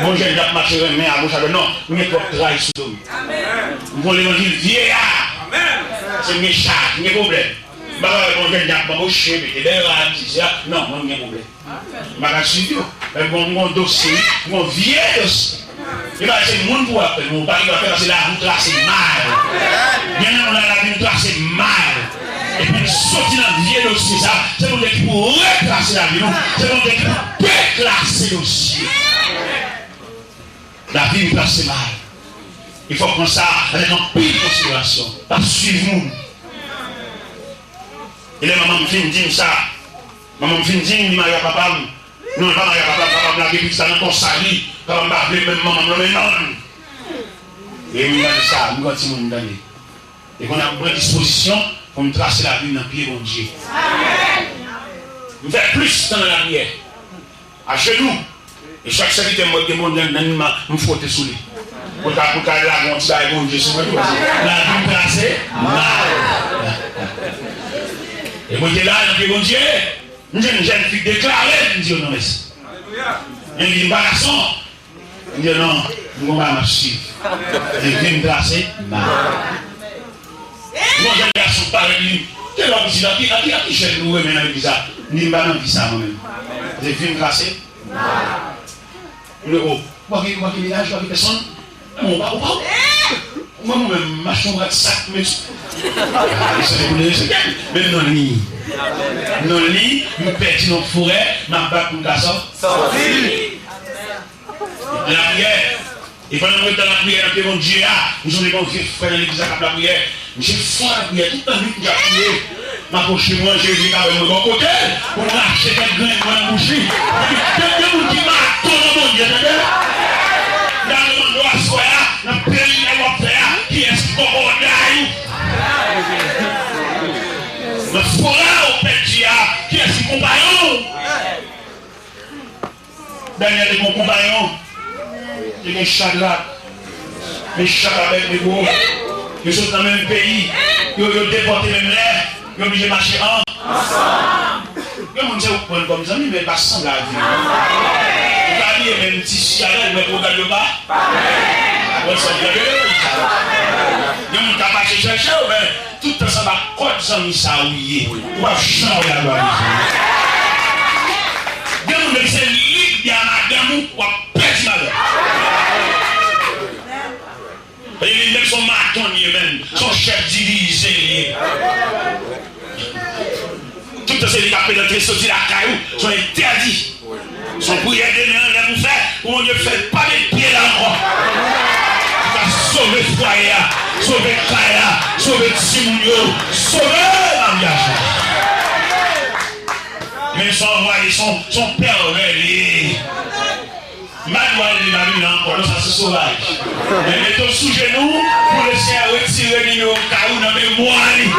Bon jènjan ap mache renmen agoch adwat, non, m gen twòp tray sou do m. M gon levanjil vye a. Se m gen chaj, m gen pwoblèm. M pa ka wè bon jènjan ap banboche, mete bèl rad, sisi a. Non, mwen m gen pwoblèm. M pa ka swiv yo. Men m gon, m gon dosye, m gon vye dosye. E pa se moun pou w ap fè, non, ou pa gen dwa fè, paske lavi w trase mal. Gen nan nou la, lavi n trase mal. Epi n soti nan vye dosye sa, se Bondye ki pou retrase lavi nou, se Bondye ki pou deklase dosye. Lavi n trase mal. E fò w pran sa avèk anpil konsiderasyon. Pa swiv moun. E lè manman m fin di m sa, manman m fin di m li marye ak papa m, non, li pa marye ak papa m, papa m lage pitit sa nan kò sal li, papa m pa vle menm manman m nan men nonm. E m tande sa, m gran timoun m tande. E kounye a m pran dispozisyon pou m trase lavi m nan pye Bondye. M fè plis tan nan lapriyè, ajenou. E chak sèvitè m wè k gen Bondye anndan l, m fwote sou li. Pou l ka, pou l ka lage yon ti bagay Bondye sou mwen tou, paske lavi m trase mal. E mwen te la nan pye Bondye. M jwenn jèn fi deklare, m di yo non mèsi. Yo di m pa gason. M di yo non, m gon bagay m ap swiv. Levi m trase mal. M gon jèn gason parèt li. Te lòm di, a ki, a ki, a ki jèn nou renmen nan legliz la? M di m pa nan vi sa mwen menm. Levi m trase mal. M di o, ou pa gen, ou pa gen mennaj, ou pa gen pèsonn? Ou pa, ou pa, ou pa, mwen, mwen menm, m achte yon rad sak, men, se pou de reseptè, men non li. Non li, m pèdi nan forè, m ap bat pou m ka sò-, sòti. Lapriyè. E pandan mwen ret nan lapriyè nan pye Bondye a, m sonje gen yon vye frè nan legliz la k ap lapriyè. Misye fò nan lapriyè, tout lannwit misye ap priye. M apwoche mwen, Jezi ka wè mwen bò kote l, pou m rache kèk grenn mwen nan bouch li. Epi, gen, gen moun ki maton nan Bondye, tande. M ta vle mande w aswè a, nan peryòd w ap fè a, kiyès ki kòkòday ou? Nan forè w pèdi a, kiyès ki konpayon w? Danyèl te gen yon konpayon, te gen Chadrak, Mechak, Abèdnego. Yo sot nan menm peyi, yo, yo depòte menm lè, yo oblije mache an-, ansanm. Gen moun se ou k pran l kòm zanmi, men l pa sanble avè w. Ou ka abiye menm tisi avè l, men pou w gade yo pa. Ou sanble avè l. Gen moun k ap mache chèche w, men tout ansanm ak kòd zanmi sa ou ye. Ou p ap janm wè laglwa Bondye. Gen moun menm se li k byen a madanm ou, w ap pèdi madanm. E li menm se yon maton li ye menm, se yon chèf divize li ye. Tout tan se li k ap penetre soti lakay ou, se yon entèdi. Se yon priyè demen an lè pou fè, pou Bondye fè l pa met pye la ankò. Pou ka sove fwaye a, sove kay la, sove timoun yo, sove maryaj la. Men se yon anvwaye, se yon, se yon pèvè li ye. M pa di w al li Babilòn ankò, non, sa se sovaj. Men mete w sou jenou pou Lesenyè retire nimewo kay ou nan memwa li.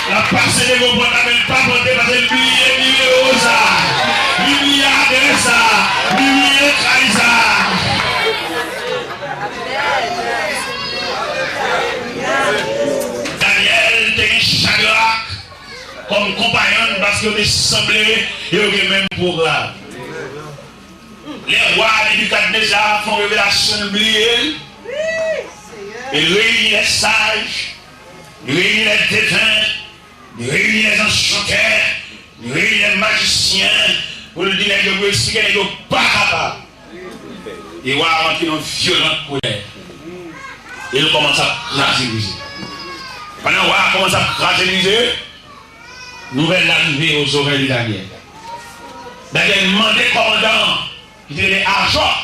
L ap pase devan pòt la, men l pa pote, paske l bliye nimewo sa. Li yo te sanble, e yo gen menm pwogram. Lè wa Nebikadneza fè yon revelasyon, l bliye l. E l reyini lè saj, l reyini lè deven, li reyini lè anchantè, li reyini lè majisyen, pou l di nèg yo, pou l eksplike nèg yo pa kapab. E wa a rantre nan vyolan kolè. E l kòmanse ap kraze brize. Pandan wa a kòmanse ap kraze brize, nouvèl la rive ozorèy de Danyèl. Danyèl mande kòmandan an, ki te rele Ajòk.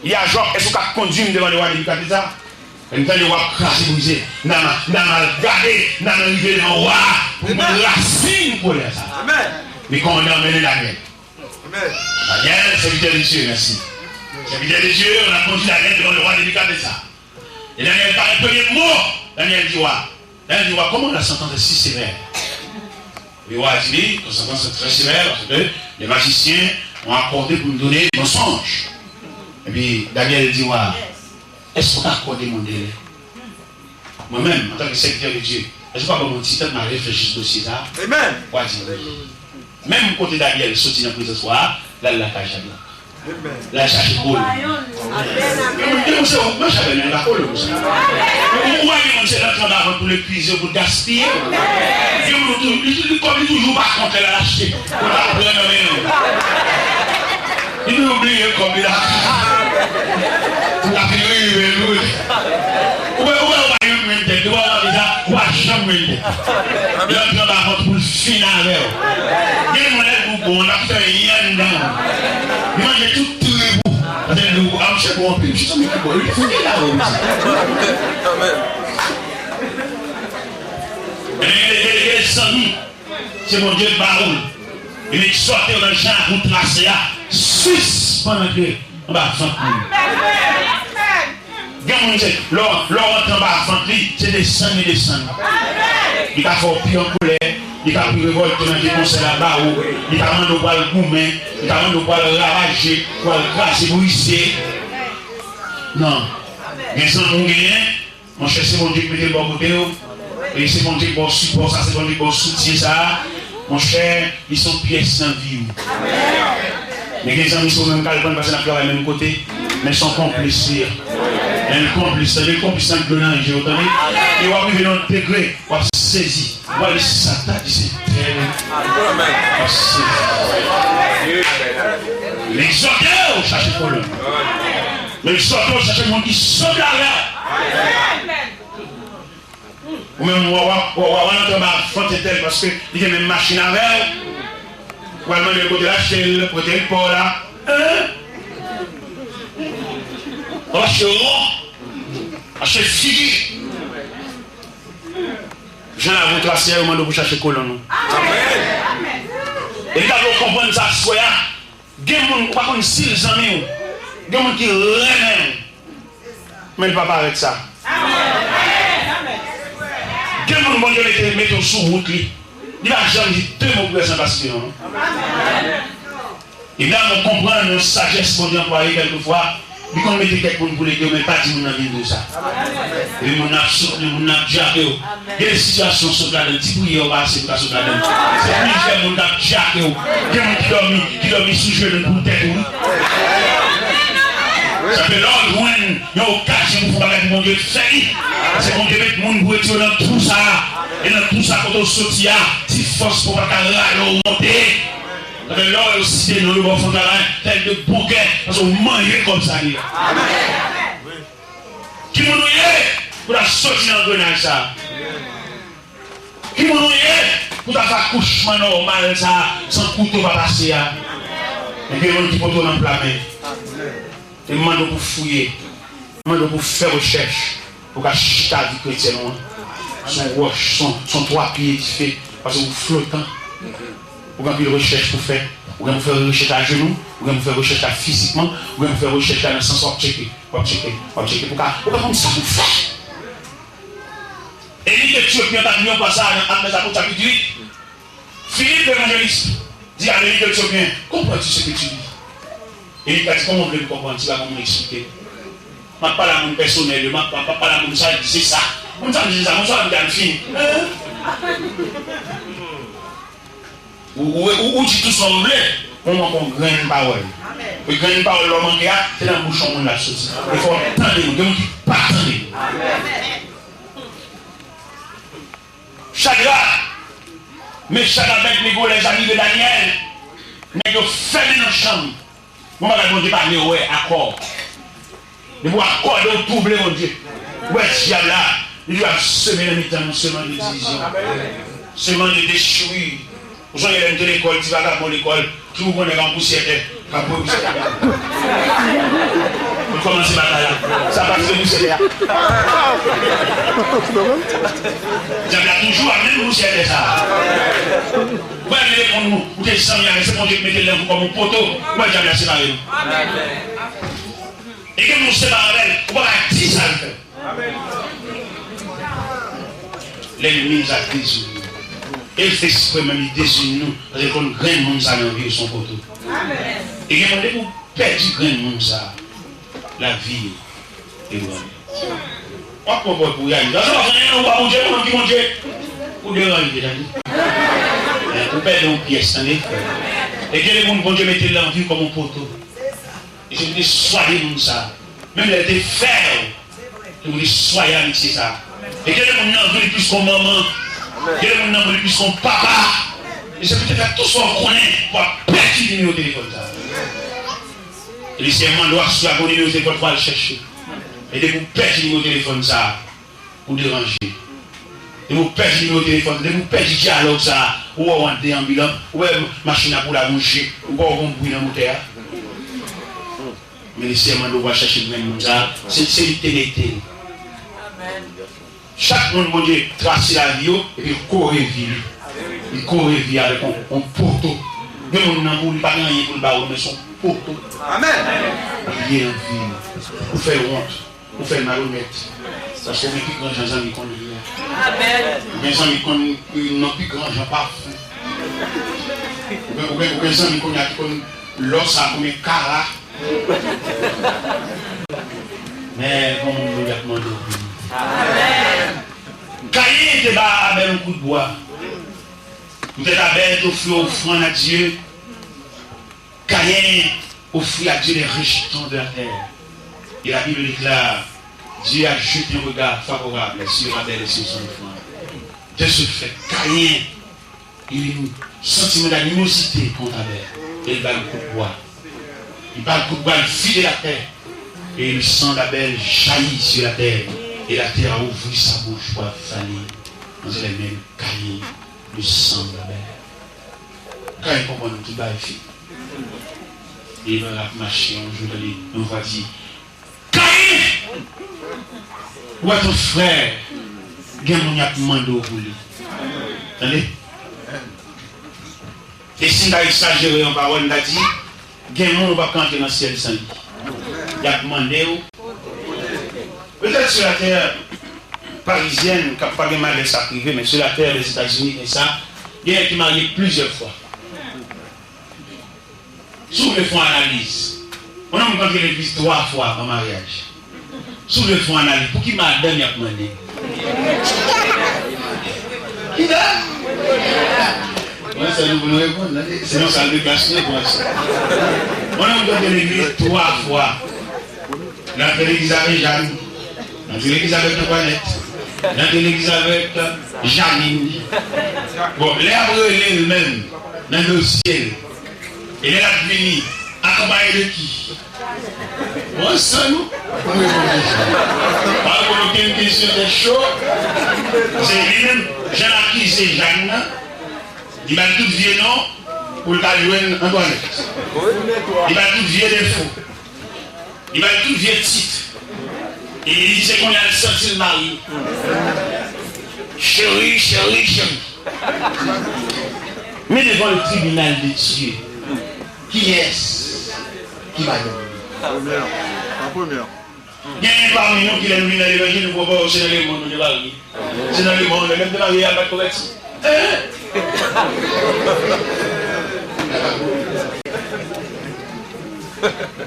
Li, Ajòk, èske w ka kondui m devan lewa Nebikadneza? Lè m tande w ap kraze brize, m ta mal, m ta mal gade, m ta mal rive nan wa a pou m rasin kolè sa a. Men kòmandan an mennen Danyèl. Danyèl, sèvitè de Dye, mèsi. Sèvitè de Dye, on a kondui Danyèl devan lewa Nebikadneza. E Danyèl pale, premye mo Danyèl di wa. Danyèl di wa, comment la sentence est si sévère? E wa di li, ton santans trè sevè, paske lè majisyen an akòde pou m donnen mansonj. Epi Danyèl di wa, èske w ka akòde m yon delè? Mwen menm, antanke sèvitè de Dye, èske w ka ban m yon ti tan m al reflechi sou dosye sa a? Wa di wi. Menm kote Danyèl soti nan prezans wa a, l al lakay Chadrak. L al chache kòb. Gen moun, gen moun se, mwen chapèl, men pa kòb konsa. Ou wè gen moun se rantre anba vant pou l epuize, pou l gaspiye. Gen moun tou, li, li, kòb li toujou pa kont lè l al achte. Pou l pa pran nan men nou. Li toujou bliye kòb li la. Pou l ap rive, nou. Ou wè, ou wè, ou pa janm jwenn tèt, ou wè, ou pa janm jwenn tèt. Lè l pran ba vant pou l fin avè w. Gen moun lè l bon, l ap fè anyen anndan. Li manje tout trip ou. Paske l di w, a, misye bon anpil, misye sanble ki bon. Li fouke la, wi, misye. Ebyen, gen, gen, gen zanmi. Se Bondye k ba ou l. Li egzòte w nan jan ou trase a. Sispann antre anba vant moun. Gen moun se, lè w, lè w antre anba vant li, se desann li desann. Li ka fè w pi an kolè, li ka pi revòlte nan vye konsèy l ap ba ou, li ka mande w pou al goumen, li ka mande w pou al ravaje, pou al kraze, brize. Non. Gen zanmi w genyen, Monchè, se Bondye ki mete l bò kote w. E se Bondye ki ba w sipò sa, se Bondye ki ba w soutyen sa. Monchè, li se yon pyès nan vi w. Men gen zanmi se ou menm k al pran l paske n ap travay menm kote. Men se yon konplis li ye. Men l konplis, tande, l konplis nan dlo nan je w, tande. E w ap rive nan yon degre, w ap sezi. W ap di sa ta di se tèl. W ap sezi. L egzòte w chache kolòn. Men l egzòte w chache moun ki sanble avè w. Ou menm, w a, w a, w a, w a rantre anba vant entèl paske li gen menm machin avè w. Ou al mande l kote l achte l, kote l pa w la. Hein? W ap achte won, achte figi. Jan la vou trase a, yo mande w pou chache kolòn ou. E li ta dwe konprann sa aswè a. Gen moun, ou pa konn si l zanmi w. Gen moun ki renmen w. Men l pa parèt sa. Gen moun Bondye mete, mete w sou wout li. Li pa janm di de mo pou pèsonn pa site non l. E la nou konprann yon sajès Bondye anplwaye kèlkefwa. Li konn mete kèk moun pou l ede w, men pa di moun nan vin di w sa. Epi moun nan ap soutni w, moun nan ap djake w. Gen de sitiyasyon w sot ladan l, ti priyè w pa ase pou w ta sot ladan l. Se plizyè moun k ap djake w. Gen moun ki dòmi, ki dòmi sou jenou pou tèt ou, wi. Sa fè lè w jwenn yon okazyon pou fè yon bagay pou Bondye, fè li. Paske Bondye met moun pou retire w nan twou sa a. E nan twou sa a kote w soti a, ti fòs pou w pa ka rale w monte. Sa fè lè w site non yo ba w fon travay, fè l de bon kè, paske w manje kòb sa li a. Ki moun ou ye pou w ta soti nan angrenaj sa a? Ki moun ou ye pou w ta fè akouchman nòmal sa a san kouto pa pase a? Men gen moun ki pote w nan pla men. E m mande w pou w fouye. M mande w pou w fè rechèch. Pou w ka chita vi kretyèn ou an. S on wòch, s on, s on twa pye edifye. Paske ou flotan. Ou gen anpil rechèch pou fè. Ou gen pou fè rechèch ajenou. Ou gen pou fè rechèch la fizikman. Ou gen pou fè rechèch la nan sans w ap tcheke. W ap tcheke, w ap tcheke pou ka, ou pa konn sa pou fè. Elit Etyopyen an t ap li yon pase nan Akte dèzapot chapit uit. Filip levanjelis di a Elit Etyopyen, comprends-tu ce que tu lis? Elit la di, kòman w vle m konprann, si pa kòman w eksplike? M ap pale a moun pèsonèl yo, m ap, m ap pale a moun sa l di se sa. Moun sa l di se sa, moun sa l di a l fini. Hein? Ou, ou, ou, ou di tou sa w vle, men w manke yon grenn pawòl. E grenn pawòl lè w manke a, se nan bouch yon moun l ap soti. E fò w tande nou. Gen moun ki pa tande nou. Chadrak, Mechak, Abèdnego, lè zami de Danyèl, nèg yo fèmen nan chanm. Bon bagay, Bondye pa vle wè akò. Depi w akòde, w twouble Bondye. Ou wè dyab la, li ap seme nan mitan nou, seman de divizyon, seman de dechiri. Ou sonje lè n te lekòl, ti vagabon lekòl, ki ou konnen k ap pousyè tè, k ap bwè pousyè tè. Ou kòmanse batay la. Sa pa se pousyè tè a. Dyab la toujou ap menm pousyè tè sa a. Ou pa vle reponn nou, ou te zanmi avè l, se Bondye ki mete l nan vi w kòm yon poto. Ou wè dyab la separe nou. E gen moun ou separe avè l, ou pa ka di sa l fè. Lènmi nou sa dezini nou. E l fè ekspre menm li dezini nou, paske l konn grenn moun sa nan vi w se yon poto. E gen moun depi w pèdi grenn moun sa, lavi w ebranle. W ap pran pòz pou reyalize. Sa pa fè anyen non, ou pa Bondye, ou menm ki Bondye. Ou deranje, tande. Ou pèdi yon pyès, tande, frè. E gen de moun Bondye mete l nan vi w kòm yon poto. E se pou te swaye moun sa. Menm lè l te fè w, se pou te swaye amitye sa. E gen de moun nan vi w li plis ke yon manman. Gen de moun nan vi w li plis ke yon papa. E se pou te fè tou sa w konnen pou w ap pèdi nimewo telefòn sa. E Senyè mande w aswè a gon nimewo telefòn pou w al chèche. E depi w pèdi nimewo telefòn sa, ou deranje. Depi w pèdi nimewo telefòn, depi w pèdi dyalòg sa, ou wè w ant de anbilans, ou wè machin ap woule a gon je, ou pa wè gon bri nan motè a. Men Senyè mande w pral chache grenn moun sa, se, se li ki te mete l. Chak moun Bondye trase lavi yo, epi l kore vi li. Li kore vi avèk yon, yon poto. Gen moun nan pou li pa gen anyen pou l ba ou, men se yon poto. Li ye nan vi w. Ou fè l wont. Ou fè l malonèt. Paske ou gen pi gran jan zanmi konnen ye a. Ou gen zanmi konn nan pi gran jan pafen. Ou gen, ou gen, ou gen zanmi konnen a ki konn lò sa konbyen kara. Men, bon, moun yo ap mande w pou li. Kayen te ba Abèl yon kout bwa. Poutèt Abèl te ofri yon ofrann a Dye, Caïn offrit à Dieu les rejetons de la terre. Et la Bible déclare, Dieu a jeté un regard favorable sur Abel et sur son offrande. De ce fait, Caïn eut un sentiment d'animosité contre Abel et il bat le coup de bois. Il bat le coup de bois, il vide la terre. Et le sang d'Abel jaillit sur la terre. Et la terre ouvrit sa bouche pour avaler dans les mains de Caïn le sang d'Abel. Caïn konprann tout bagay fini. E nan l ap mache, yon jou, tande yon vwa di, Kayen! Ou wè tout frè, gen moun y ap mande w pou li. Tande? E si m ta egzajere yon pawòl, m ta di, gen moun ou p ap ka antre nan syèl san li. Y ap mande w. Petèt sur la terre parisienne, k ap pa gen malè sa k rive, men sur la terre des États-Unis, gen sa, gen nèg ki marye plizyè fwa. Si w vle fè yon analiz, yon nonm k antre legliz twa fwa an maryaj. Si w vle fè yon analiz, pou ki madanm y ap mande? Ki dam? Mwen, sa nou pou nou reponn, tande. Se yon sal de klas nou pran sa. Yon nonm k antre legliz twa fwa. L antre legliz avèk Jan. L antre legliz avèk Antwanèt. L antre legliz avèk Janin. Bon, lè y ap rele l menm nan dosye l, e lè l ap vini, akonpaye de ki? Bon, san nou. Pa reponn okenn kesyon, tèt cho. Se li menm, jan l akize Jan nan, li ba l tout vye non pou l ka jwenn Antwanèt. Li ba l tout vye defo. Li ba l tout vye tit. E li di se kounye a l santi l marye. Cheri, cheri, cheri. Men devan le tribinal de Dye, kiyès ki madanm li? Premyè. An premyè. Genyen pami nou ki lè nou vin nan levanjil, nou pran pawòl se nan lemonn nou te marye. Se nan lemonn, lè m te marye a, l pa t konvèti. Hein?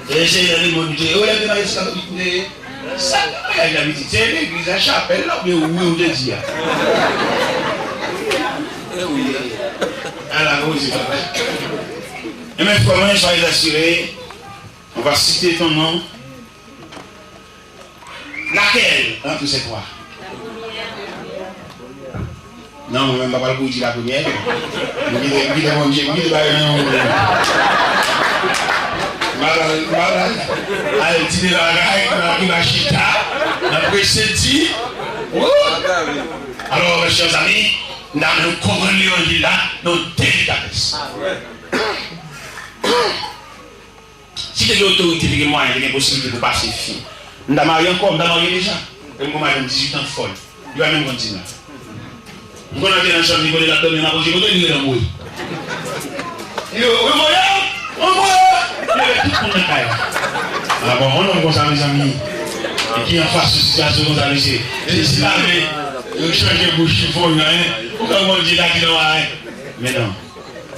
E se nan lemonn nou te, o lè m te marye se katolik nou te ye. Sa k nan maryaj la pitit? Se legliz la, chapèl la, oubyen wi ou te di a? Ala koze papa. Ebyen, frè mwen, soyez assurés, on va citer ton nom. Laquelle entre ces trois? Non, mwen menm, m pa pral pou di la première. M kite, m kite Bondye, m kite bagay nan men Bondye. M pa pral, m pa pral al di de bagay ki va, ki va chita, nan prese di. Woo! Alò, mes chers amis, n a, nou konprann levanjil la, nou delikatès. Si te gen otorite, te gen mwayen, te gen posiblite pou pase fi. M ta marye ankò, m ta marye deja. E m gon madanm dizuit an fòl. Li pa menm konn di non. M konn antre nan chanm li kote l ap dòmi, m ap wè kote li rele anmwe. Yo, yo voye, anmwe. Yo leve tout moun nan kay la. A bon, yon nonm konsa, mezanmi. E ki anfas yon sitiyasyon konsa, mesye. Jezi lave, yo chanje bouch chifon, yo, en. Ou ka Bondye la ki nan wa, en. Men non.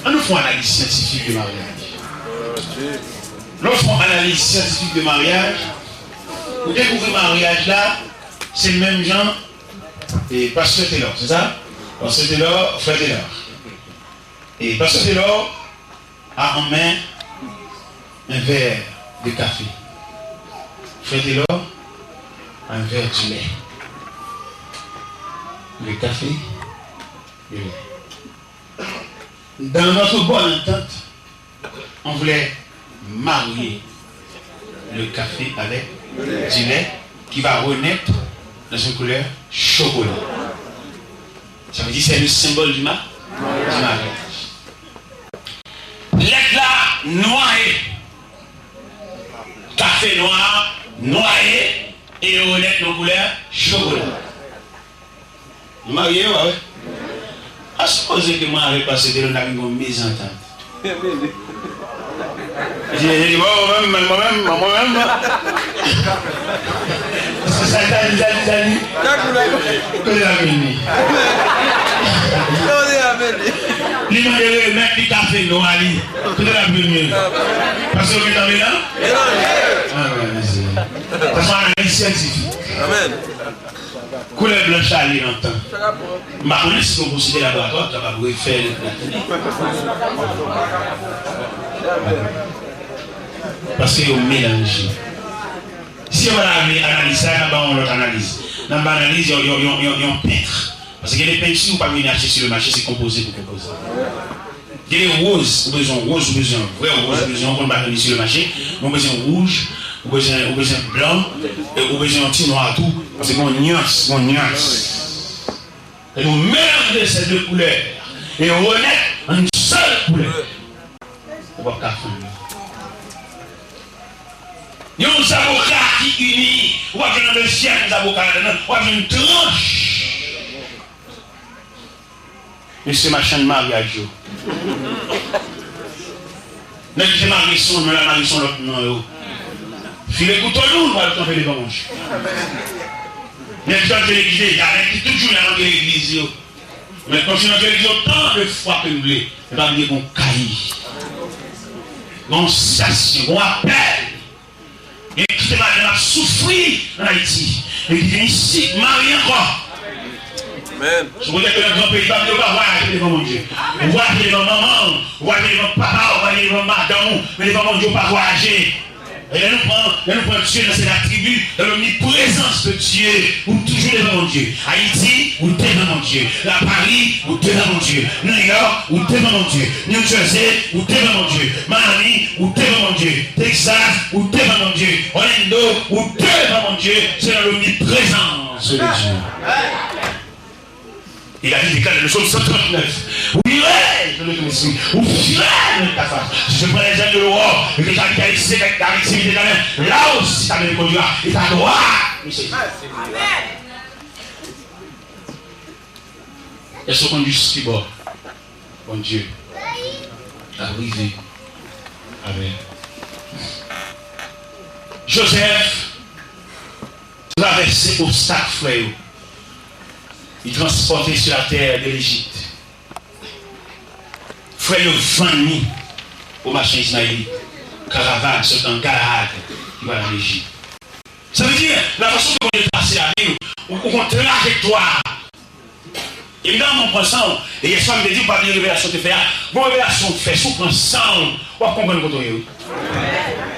Ann nou fè yon analiz syantifik de maryaj. Lè w fè yon analiz syantifik de maryaj, ou dekouvri maryaj la, se menm jan, e, Pastè Telor, se sa? Pastè Telor, frè Telor. E Pastè Telor a an men un verre de café. Frè Telor a un verre de lait. Le café, le lait. Dans notre bonne entente, on voulait marier le café avec du lait qui va renaître dans une couleur chocolat. Ça veut dire c'est le symbole du ma-, du mariage. Lèt la nwaye. Kafe nwa, nwaye, e yo renèt nan koulè chokola. Nou marye, wi, wi. A sipoze ke mwen avèk Pastè Delon ta gen yon mezantant. Li di, li di, bon, mwen menm, mwen menm, mwen menm. Sa, sa, sa, sa, sa, sa. Kote l ap vini? Li mande remèt li kafe nwa li. Kote l ap vini? Pastè, ou gentan vini la? Ah, ouais, mèsi. Sa se yon analiz syantifik. Amèn. Koulè blanch la ale nan tan. M pa konnen si yon konsilye laboratwa kapab refè l. Paske yo melanje. Si yo pa ta vle analiz sa, n ap ba yon lòt analiz. N ap ba analiz yon, yon, yon, yon, yon pent. Paske gen de penti ou pa vini achte sou le mache, se konpoze pou konpoze. Gen de woz, ou bezwen woz, ou bezwen vre woz, ou bezwen yon konn pa vini sou le mache, men ou bezwen wouj, ou bezwen, ou bezwen blan, e ou bezwen yon ti nwa tou, paske gen yon nyans, gen yon nyans. E nou melanje ces deux couleurs, e yo renèt an sèl koulè. Ou p ap ka fann yo. Yon zaboka ki ini, ou p ap jwenn yon dezyèm zaboka ladan, non, ou ap jwenn tranch. Mesye machann maryaj yo. Nèg ki te marye sou yon non, l al marye sou yon lòt non yo. File kouto nou, nou pral kanpe devan Bondye. Nèg ki t antre legliz deja, nèg ki tout jounen ap antre legliz yo. Men kontinye antre legliz yo tan de fwa ke n vle. Men pa bliye gon kayi. Gon sitiyasyon, gon apèl. Gen ki te madanm ap soufri ann Ayiti, men ki vin isit, marye ankò. Amèn. Sou kote ke nan gran peyi pa yo pa vwayaje devan Bondye. Ou vwayaje devan manman w, ou vwayaje devan papa w, ou vwayaje devan madanm ou, men devan Bondye ou pa vwayaje. E lè nou pran, lè nou pran Dye nan ses attributs, dans l'omniprésence de Dieu, ou toujou devan Bondye. Ayiti, ou devan Bondye. Lapari, ou devan Bondye. New York, ou devan Bondye. New Jersey, ou devan Bondye. Miami, ou devan Bondye. Texas, ou devan Bondye. Orlando, ou devan Bondye. Se nan l'omniprésence de Dieu. Il a dit, déclare le psaume cent trente-neuf, où irai-je de ton esprit? Où fuirai-je de ta face? Si je prends les ailes de l'aurore et que j'habite avec, avec sérénité, là aussi ta main me conduira et ta droite me saisira. Èske w konn jis ki bò Bondye ap rive avè w? Joseph travèse obstak, frè yo. Li transpòte sur la terre de l'Égypte. Frè yo vann li o machan izmayelit, karavàn sòti an Galaad ki pral an Ejip. Sa vle di, la fason ke Bondye trase lavi w, ou, ou gon trajektwa. E Evidaman, w pran san w. E yèswa, m te di w, pa bliye revelasyon w te fè a. Gon revelasyon w fè, si w pran san w, w ap konprann kote w ye, wi.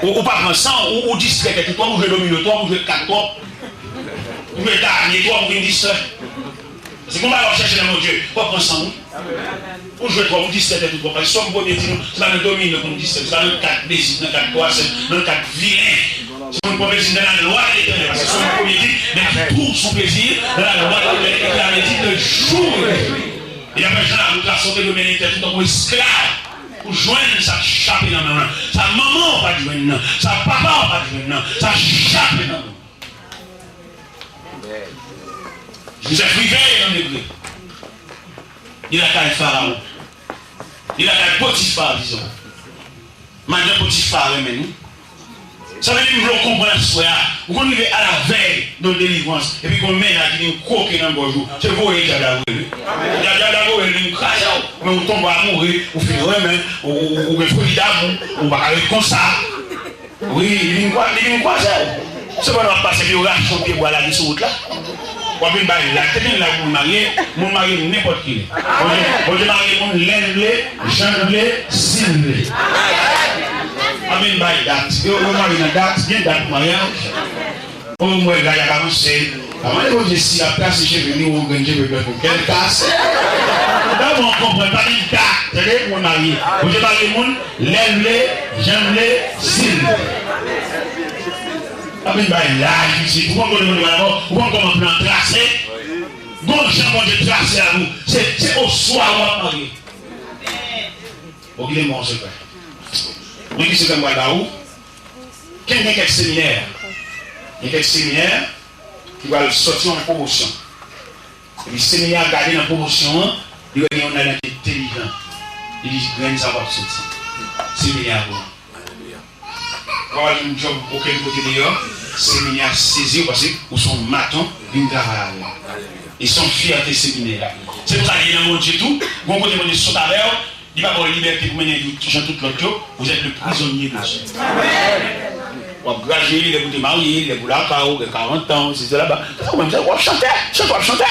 Ou, ou pa pran san w, ou, ou distrè tèt ou twòp, ou jwe domino twòp, ou jwe kat twòp, ou jwe dame twòp, ou vin distrè. Se konsa w ap chèche nan Bondye, w ap pran san w, wi. Ou jwe twòp, ou distrè tèt ou twòp. Sòm premye di nou, se pa nan domino pou nou distrè, se pa nan kat bezit, nan kat twasèt, nan kat vilen. Si moun pran plezi dans la loi de l'Éternel, paske Sòm premye di, mais qui trouve son plaisir dans la loi de l'Éternel, et qui la médite de jour et de nuit. E daprè Jan Lamout la, sa w te dwe mennen tèt ou tankou esklav pou jwenn sa k chape nan men w lan, sa manman w pa t jwenn nan, sa papa w pa t jwenn nan, sa chape nan men w. Jozèf rive nan Ebre. Li lakay Farawon. Li lakay Potifa, dizon. Madan Potifa renmen l, wi. Sa vle di, m vle w konprann aswè a. Ou konn rive alavèy de delivrans, epi gon mennaj ki vin kwoke nan gòj ou. Se voye dyab la voye l, wi. Dyab, dyab la voye l vin kraze w. Men ou tonbe amoure, ou fin renmen, ou, ou, ou gen foli damou, ou pa ka ret konsa. Wi, li vin kwa-, li vin kwaze w. Se pandan w ap pase, epi yo rache yon pye bwa lage sou wout la. W ap vin bay laj. Te gen laj pou moun marye, moun marye nenpòt ki lè. Bondye, Bondye marye moun lè l vle, jan l vle, si l vle. W ap vin bay dat. Yo, yo marye nan dat, gen dat pou maryaj. O, m wè gay ap avanse. Pa mande Bondye si l ap trase cheve li ou grenn cheve bèf ou. Kèl kase. Dabò, w konprann, pa gen dat. Tande, pou moun marye. Bondye marye moun, lè l vle, jan l vle, si l vle. Pa vin bay laj isit. Ou konn kote moun pral avè w, ou konn kòman plan trase. Gon jan Bondye trase avè w. Se, se oswa w ap marye. Bon, kite m ba w yon sekrè. Men ki sekrè m pral ba ou. Gen, gen kèk seminè. Gen kèk seminè ki pral sòti yon pwomosyon. Epi seminè a gade nan pwomosyon an, li wè gen youn ladan ki entèlijan. Li di, "Grenn sa w ap soti." Seminè a bon. Ou pa pral jwenn djòb okenn kote deyò, seminè a sezi w paske ou se yon maton, vin travay avè w. E se yon fyète seminè a. Se pou sa li ye nan Bondye tou, gon kote Bondye sot avè w, li pa ba w libète pou mennen vi w jan tout lòt yo, vous êtes le prisonnier de Dieu. W ap gradyeye, lè pou te marye, lè pou lakay ou, gen karant an, sesi, sela, ba. Se sa ou menm, w ap chante, chante, w ap chante.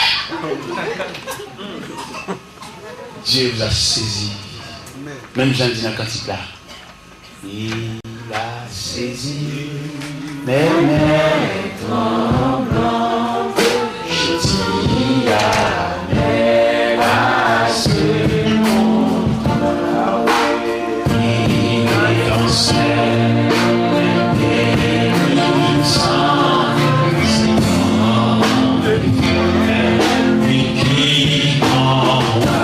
Dieu vous a saisi. Menm jan l di nan kantik la. Il a saisi mes mains tremblantes. Je dis amen à ce monde. Il est en scène, bénissant, et qui en roi.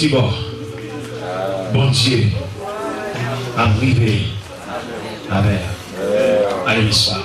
Bon, Bondye ap rive avè w. Ale, bonswa.